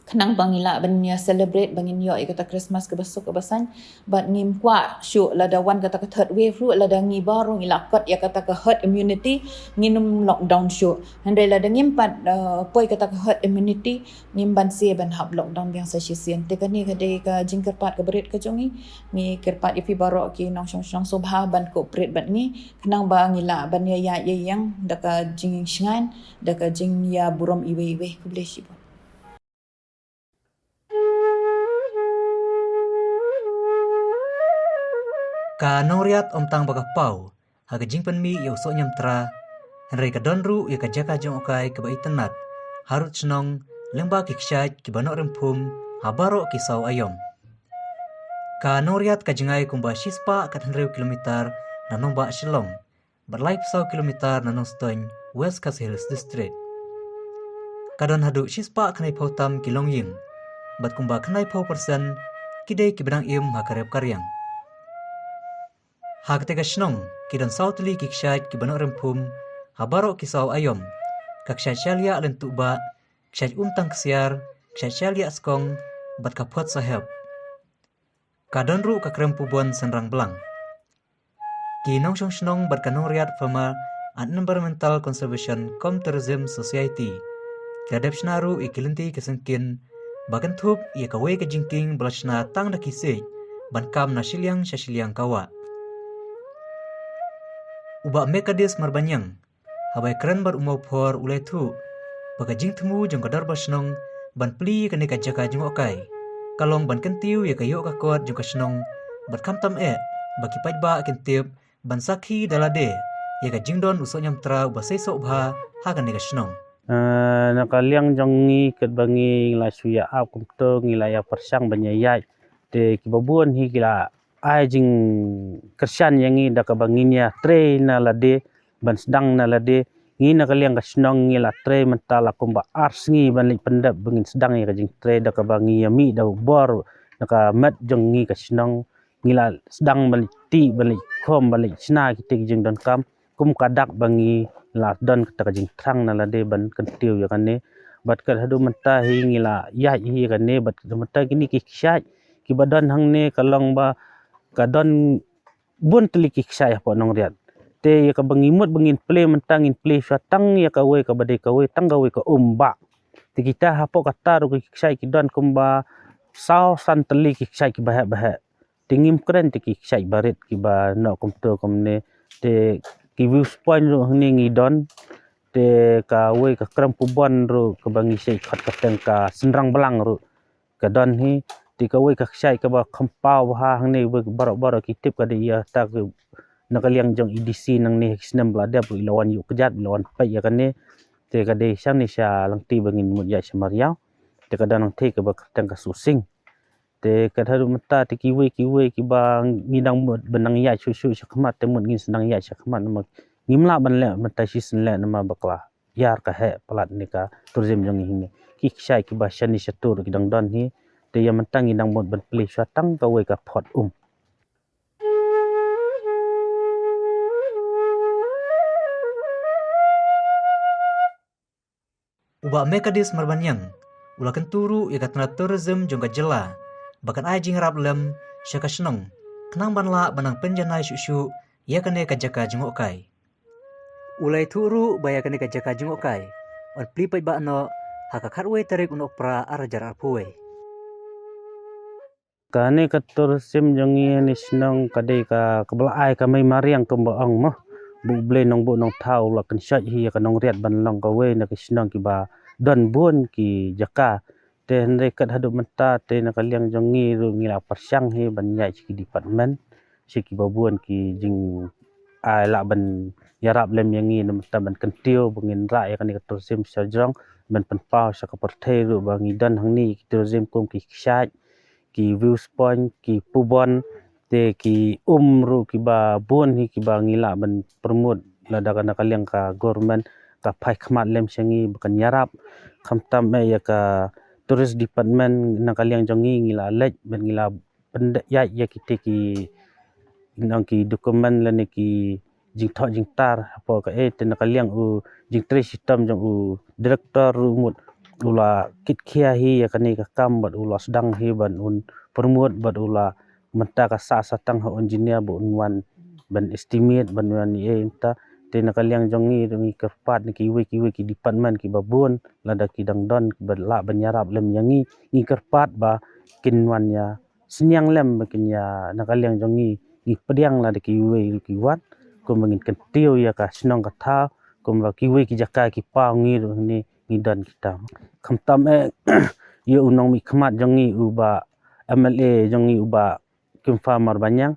Khnang ba ngi lah ban ïa celebrate, ba ngin ïoh ïa kata Christmas kaba suk kaba saiñ, bad ngim kwah shuh lada wan kata ka third wave ruh, lada ngi baroh ngi la kot ïa kata ka herd immunity, ngin ym lockdown shuh. Hynrei lada ngim pat, uh, poi kata ka herd immunity, ngim banse ban hap lockdown biang sa shisien. Te kane ka dei ka jingkyrpad kaba rit ka jong ngi. Ngi kyrpad ïa phi baroh ki nongshong shnong sngewbha ban cooperate bad ngi, khnang ba ngi lah ban ïa ïaid ïa ïeng da ka jingshngaiñ, da ka jingïaburom iwei iwei. Khublei shibun. Ka Nongriat ym tang ba ka paw ha ka jingpynmih ïa u soh niamtra, hynrei ka don ruh ïa ka jaka jngohkai kaba itynnad harud shnong lyngba ki kshaid kiba noh rim phum ha baroh ki saw aïom. Ka Nongriat ka jngai kumba shispah khathynriew kilometer na nongbah Shillong, bad laiphew saw kilometer na Nongstoiñ, West Khasi Hills District. Ka don haduh shispah khyndaiphew tam ki longïing, bad kumba khyndaiphew percent ki dei kiba dang im ha ka rep ka riang. Ha katei ka shnong ki don saw tylli ki kshaid kiba noh rim phum ha baroh ki saw aïom: ka kshaid Shaliah Lyntuhbah, kshaid Umtang Ksiar, kshaid Shaliah Skong, bad ka Phot Saheb. Ka don ruh ka Krem Pubon Synrang Blang. Ki nongshong shnong bad ka Nongriat Farmer and Environmental Conservation cum Tourism Society ki la dep shna ruh ïa ki lynti ki syngkien ba kynthup ïa kawei ka jingkieng ba la shna tang da ki siej ban kam na shiliang sha shiliang ka wah. U Bah Mekadis Marbaniang, haba ïakren bad u Mawphor u la ïathuh ba ka jingthmu jong ka dorbar shnong ban plie ïa kane ka jaka jngohkai ka long ban kyntiew ïa ka ïoh ka kot jong ka shnong, bad khamtam eh ba ki paidbah kin tip ban sakhi da lade ïa ka jingdon u soh niamtra uba seisoh bha ha kane ka shnong. Eh, na ka liang jong ngi katba ngi la shu ïa ap kumto, ngi la ïa pyrshang ban ïa ïaid. Te kiba bun hi ki la ai jingkyrshan ïa ngi da kaba ngin ïa trei na lade, ban sdang na lade. Ngi na ka liang ka shnong ngi la trei mynta la kumba ar sngi ban leit pyndep ba ngin sdang ïa ka jingtrei da kaba ngi ïa mih da u bor na ka met jong ngi ka shnong. Ngi la sdang ban leit tih, ban leit khom, ban leit shna kitei ki jingdonkam kum ka dak ba ngi la don kata ka jingthrang na lade ban kyntiew ïa kane. Bad kat haduh mynta hi ngi la ïaid hi ïa kane, bad kat haduh mynta kine ki kshaid kiba don hangne ka long ba ka don bun tylli ki kshaid hapoh Nongriat. Te ïa kaba ngi mut ba ngin plie mynta, ngin plie shuwa tang ïa kawei kaba dei kawei, tang kawei ka um bah. Te kita hapoh kata ruh ki kshaid ki don kumba saw san tylli ki kshaid kiba heh ba heh. Te ngim kren te ki kshaid barit kiba noh kumto kumne. Te ki views point ruh hangne ngi don. Te kawei ka krem pubon ruh kaba ngi shait khot kyrteng ka Synrang Blang ruh ka don hi. Te kawei ka kshaid kaba kham paw bha hangne, baroh baroh ki tip ka dei ïa kata, na ka liang jong i DC nangne ha ki snem ba la dep ruh i la wan ïuh kjat, i la wan peit ïa kane. Te ka dei shane sha Langti ba ngin mut ïaid sha Mariaw. Te ka don nangthei kaba kyrteng ka Susing. Te kat haduh mynta te kiwei kiwei kiba ngi dang mut ban nang ïaid shuh shuh sha khmat, te mut ngin sa nang ïaid sha khmat namar ngim lah ban leh mynta shisien leh namar ba ka la ïar ka heh palat ne ka tourism jong ngi hangne. Ki kshaid kiba shane shato ruh ki dang don hi. Te ïa mynta ngi dang mut ban plie shuwa tang kawei ka Phot Um. U Bah Mekadis Marbaniang u la kyntu ruh ïa ka tnat tourism jong ka jylla ba kan ai jingïarap lem sha ka shnong khnang ban lah ban nang pynjanai shuh shuh ïa kane ka jaka jngohkai. U la ïathuh ruh ba ïa kane ka jaka jngohkai yn plie paidbah noh ha ka khatwei tarik u Nohprah ar hajar arphew wei. Kane ka tourism jong ngi ha ne shnong ka dei ka, kaba la ai ka mei mariang kumba ong mo. Ba U Blei Nongbuh Nongthaw u la kynshoit hi ïa ka Nongriat ban long kawei na ki shnong kiba don bun ki jaka. Te hynrei kat haduh mynta te na ka liang jong ngi ruh ngi la pyrshang hi ban ïaid sha ki department, sha kiba bun ki jing ai lah ban ïarap lem ïa ngi na mynta ban kyntiew ba ngin rah ïa kane ka tourism sha jrong, ban pynpaw sha ka pyrthei ruh ba ngi don hangne ki tourism kum ki kshaid, ki views point, ki pubon, te ki um ruh kiba bun hi kiba ngi lah ban promote lada ka na ka liang ka government ka phai khmat lem sha ngi ba kan ïarap. Khamtam eh ïa ka tourist department na ka liang jong ngi ngi la leit ban ngi la pynïaid ïa kite ki nang ki document lane ki jingthoh jingtar hapoh ka, eh, te na ka liang u jingtrei shitom jong u director ruh mut u la kit khia hi ïa kane ka kam bad u la sdang hi ban un promote bad u la mynta ka sah sah tang ha engineer ba un wan ban estimate ban wan ïa mynta. Te na ka liang jong ngi ruh ngi kyrpad na kiwei kiwei ki department kiba bun lada ki dang don kiba lah ban ïarap lem ïa ngi, ngi kyrpad ba kin wan ïa synñiang lem ba kin ïa na ka liang jong ngi, ngi pdiang lada kiwei ruh ki wan kumba ngin kyntiew ïa ka shnong ka thaw kumba kiwei ki jaka ki paw ngi ruh ngi ngi don kita. Khamtam eh ïa u nongmihkhmat jong ngi u Bah M L A jong ngi u Bah Kimfa Marbaniang,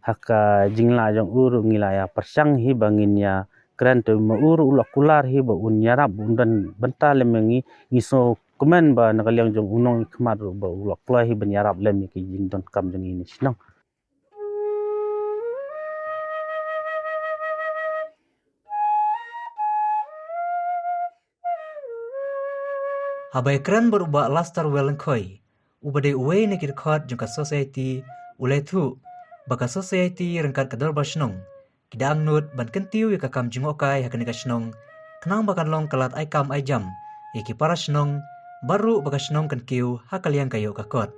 ha ka jinglah jong u ruh ngi la ïa pyrshang hi ba ngin ïa kren, te ma u ruh u la kular hi ba un ïarap ba un don bynta lem ïa ngi. Ngi sngewkmen ba na ka liang jong u nongmihkhmat ruh ba u la kular hi ban ïarap lem ïa ki jingdonkam jong ngi na shnong. Haba ïakren bad u Bah Lasterwell Lyngkhoi, uba dei uwei na ki dkhot jong ka society, u la ïathuh ba ka society ryngkat ka dorbar shnong ki da angnud ban kyntiew ïa ka kam jngohkai ha kane ka shnong khnang ba kan long ka lad ai kam ai jam ïa ki para shnong, bad ruh ba ka shnong kan kiew ha ka liang ka ïoh ka kot.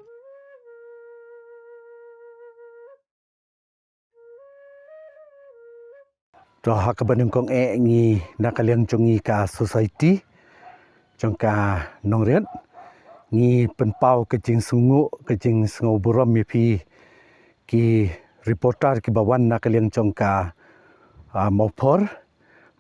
To, ha kaba nyngkong eh ngi na ka liang jong ngi ka society jong ka Nongriat, ngi pynpaw ka jingsngewnguh, ka jingsngewburom ïa phi ki reporter kiba wan na ka liang jong ka, ah, Mawphor.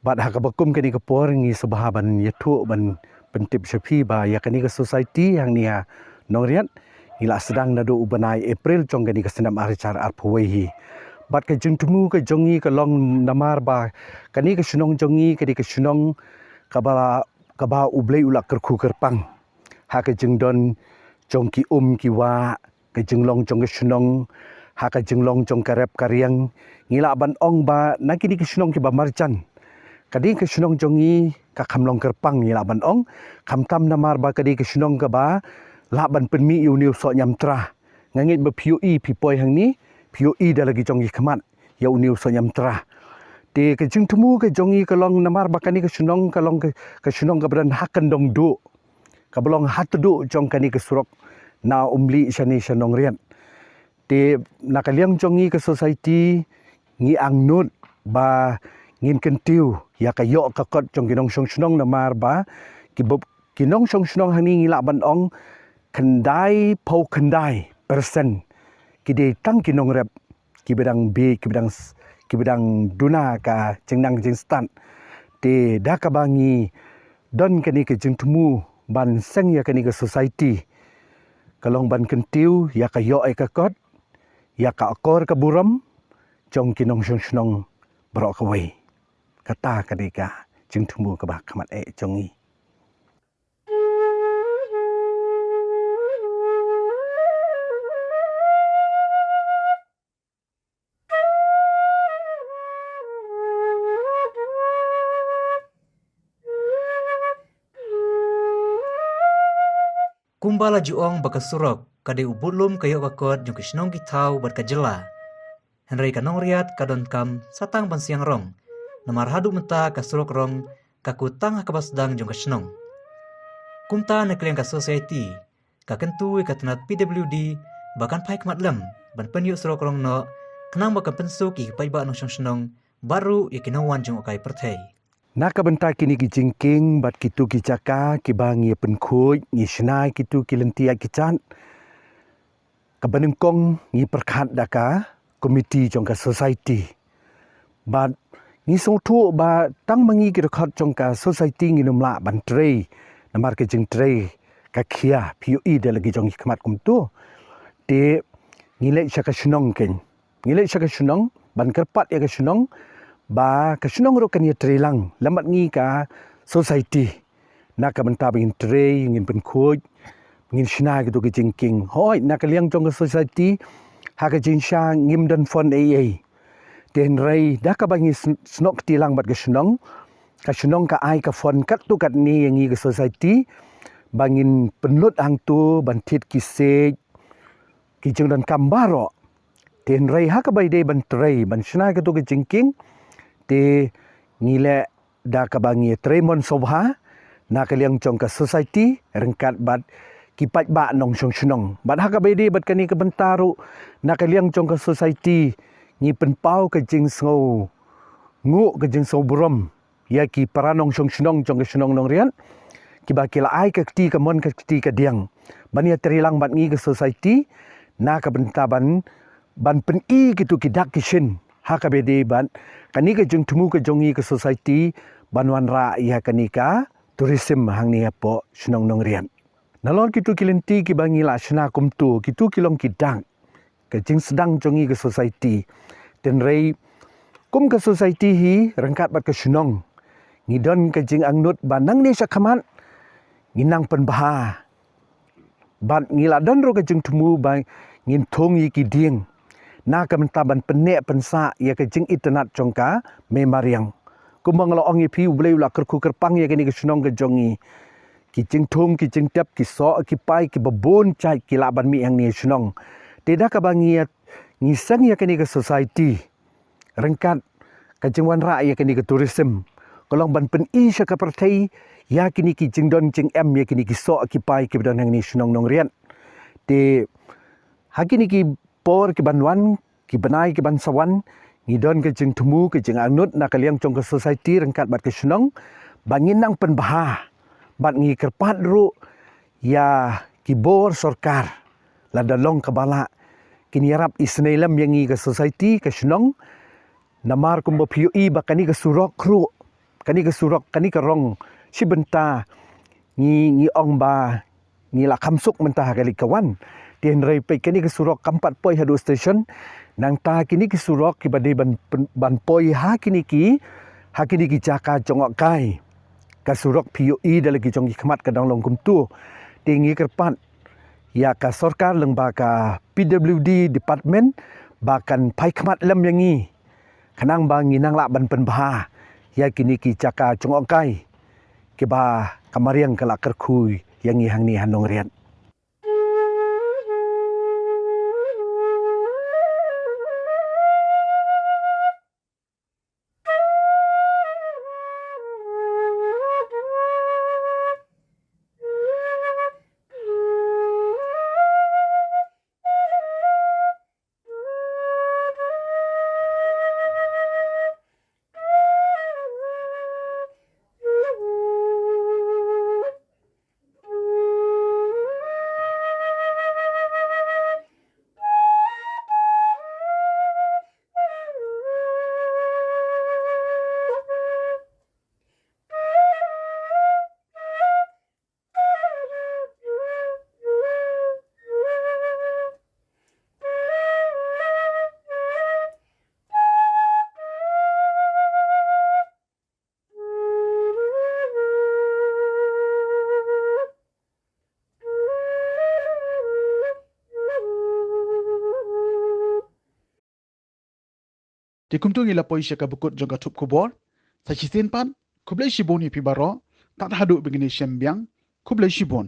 Bad ha kaba kum kane ka por ngi sngewbha ban ïathuh ban pyntip sha phi ba ïa kane ka society hangne ha Nongriat ngi la sdang naduh u bnai April jong kane ka snem ar hajar arphew wei hi. Bad ka jingthmu ka jong ngi ka long namar ba kane ka shnong jong ngi ka dei ka shnong kaba, kaba U Blei u la kyrkhu kyrpang ha ka jingdon jong ki um ki wah, ka jinglong jong ka shnong, ha ka jinglong jong ka rep ka riang. Ngi lah ban ong ba na kine ki shnong kiba marjan, ka dei ka shnong jong ngi ka kham long kyrpang, ngi lah ban ong, khamtam namar ba ka dei ka shnong kaba lah ban pynmih ïa une u soh ñiamtra. Nga ngeit ba phi ïohi, phi poi hangne phi ïohi da la ki jong ki khmat ïa une u soh ñiamtra. Te ka jingthmu ka jong ngi ka long namar ba kane ka shnong ka long ka, ka shnong kaba don ha kyndong duh, kaba long ha tduh jong kane ka surok na Umlieh shane sha Nongriat. Te na ka liang jong ngi ka society ngi angnud ba ngin kyntiew ïa ka ïoh ka kot jong ki nongshong shnong namar ba ki bop ki nongshong shnong hangne ngi lah ban ong khyndai phew khyndai percent ki dei tang ki nongrep, kiba dang bit, kiba dang s-, kiba dang duna ka jingnang jingstad. Te da kaba ngi don kane ka jingthmu ban seng ïa kane ka society, ka long ban kyntiew ïa ka ïoh ïa ka kot, ïa ka akor ka burom jong ki nongshong shnong baroh kawei. Kata ka dei ka jingthmu kaba khmat eh jong ngi. Kumba la ju ong ba ka surok ka dei u budlum ka ïoh ka kot jong ka shnong ki thaw bad ka jylla. Hynrei ka Nongriat ka donkam sa tang ban siang rong, namar haduh mynta ka surok rong ka kut tang ha kaba sdang jong ka shnong. Kumta na ka liang ka society ka kyntu ïa ka tnat P W D ba kan phai khmat lem ban pynïoh surok rong noh, khnang ba kan pynsuk ïa ki paidbah nongshong shnong bad ruh ïa ki nongwan jngohkai pyrthei. Na ka bynta kine ki jingkieng bad kito ki jaka kiba ngi pynkhuid, ngi shna ïa kito ki lynti ïaid ki jat, kaba nyngkong ngi pyrkhat da ka komiti jong ka society. Bad ngi sngewthuh ba tang ma ngi ki dkhot jong ka society ngin ym lah ban trei, namar ka jingtrei ka khia phi ïohi da la ki jong ki khmat kumto. Te ngi leit sha ka shnong kein. Ngi leit sha ka shnong ban kyrpad ïa ka shnong ba ka shnong ruh kan ïatrei lang lem bad ngi ka society. Na ka bynta ba ngin trei, ngin pynkhuid, ngin shna kito ki jingkieng. Hooid, na ka liang jong ka society, ha ka jingshisha ngim don fund ei ei. Te hynrei da kaba ngi sn-, snoh kti lang bad ka shnong, ka shnong ka ai ka fund katto katne ïa ngi ka society ba ngin pynlut hangto ban thied ki siej, ki jingdonkam baroh. Te hynrei ha kaba ïadei ban trei, ban shna kito ki jingkieng, te ngi leh da kaba ngi trei mon sngewbha na ka liang jong ka society ryngkat bad ki paidbah nongshong shnong. Bad ha kaba ïadei bad kane ka bynta ruh na ka liang jong ka society ngi pynpaw ka jingsngewnguh, ka jingsngewburom ïa ki para nongshong shnong jong ka shnong Nongriat kiba ki la ai ka kti kamon ka kti kadiang ban ïatrei lang bad ngi ka society na ka bynta ban, ban pyni kito ki dak ki shin ha kaba ïadei bad kane ka jingthmu ka jong ngi ka society ban wanrah ïa kane ka tourism hangne hapoh shnong Nongriat. Nalor kito ki lynti kiba ngi la shna kumto, kito ki long ki dak ka jingsdang jong ngi ka society. Te hynrei kum ka society hi ryngkat bad ka shnong, ngi don ka jingangnud ba nangne shakhmat ngin nang pynbha. Bad ngi la don ruh ka jingthmu ba ngin thung ïa ki dieng na ka bynta ban pynneh pynsah ïa ka jingitynnad jong ka mei mariang. Kumba nga la ong ïa phi, U Blei u la kyrkhu kyrpang ïa kane ka shnong ka jong ngi. Ki jingthung, ki jingtep, ki soh, ki pai, kiba bun jait ki lah ban mih hangne shnong. Te da kaba ngi ïa, ngi seng ïa kane ka society ryngkat ka jingwanrah ïa kane ka tourism, ka long ban pyni sha ka pyrthei ïa kine ki jingdon jingem, ïa kine ki soh ki pai kiba don hangne shnong Nongriat. Te ha kine ki por kiban wan, ki bnai kiban sa wan, ngi don ka jingthmu, ka jingangnud na ka liang jong ka society ryngkat bad ka shnong ba ngin nang pynbha. Bad ngi kyrpad ruh ïa ki bor sorkar, lada long kaba lah, kin ïarap isynei lem ïa ngi ka society, ka shnong. Namar kumba phi ïohi ba kane ka surok ruh, kane ka surok, kane ka rong, shi bynta ngi, ngi ong ba ngi la kham suk mynta ha ka leit ka wan. Te hynrei peit kane ka surok kam pat poi haduh station. Nangta kine ki surok kiba dei ban, ban poi ha kine ki, ha kine ki jaka jngohkai, ka surok phi ïohi da la ki jong ki khmat ka dang long kumto. Te ngi kyrpad ïa ka sorkar lyngba ka P W D department ba kan phai khmat lem ïa ngi, khnang ba ngin nang lah ban pynbha ïa kine ki jaka jngohkai kiba ka mariang ka la kyrkhu ïa ngi hangne ha Nongriat. Te kumta ngi la poi sha kaba kut jong ka thup khubor. Sa shisien pat, khublei shibun ïa phi baroh, tad haduh ban ïashem biang, khublei shibun.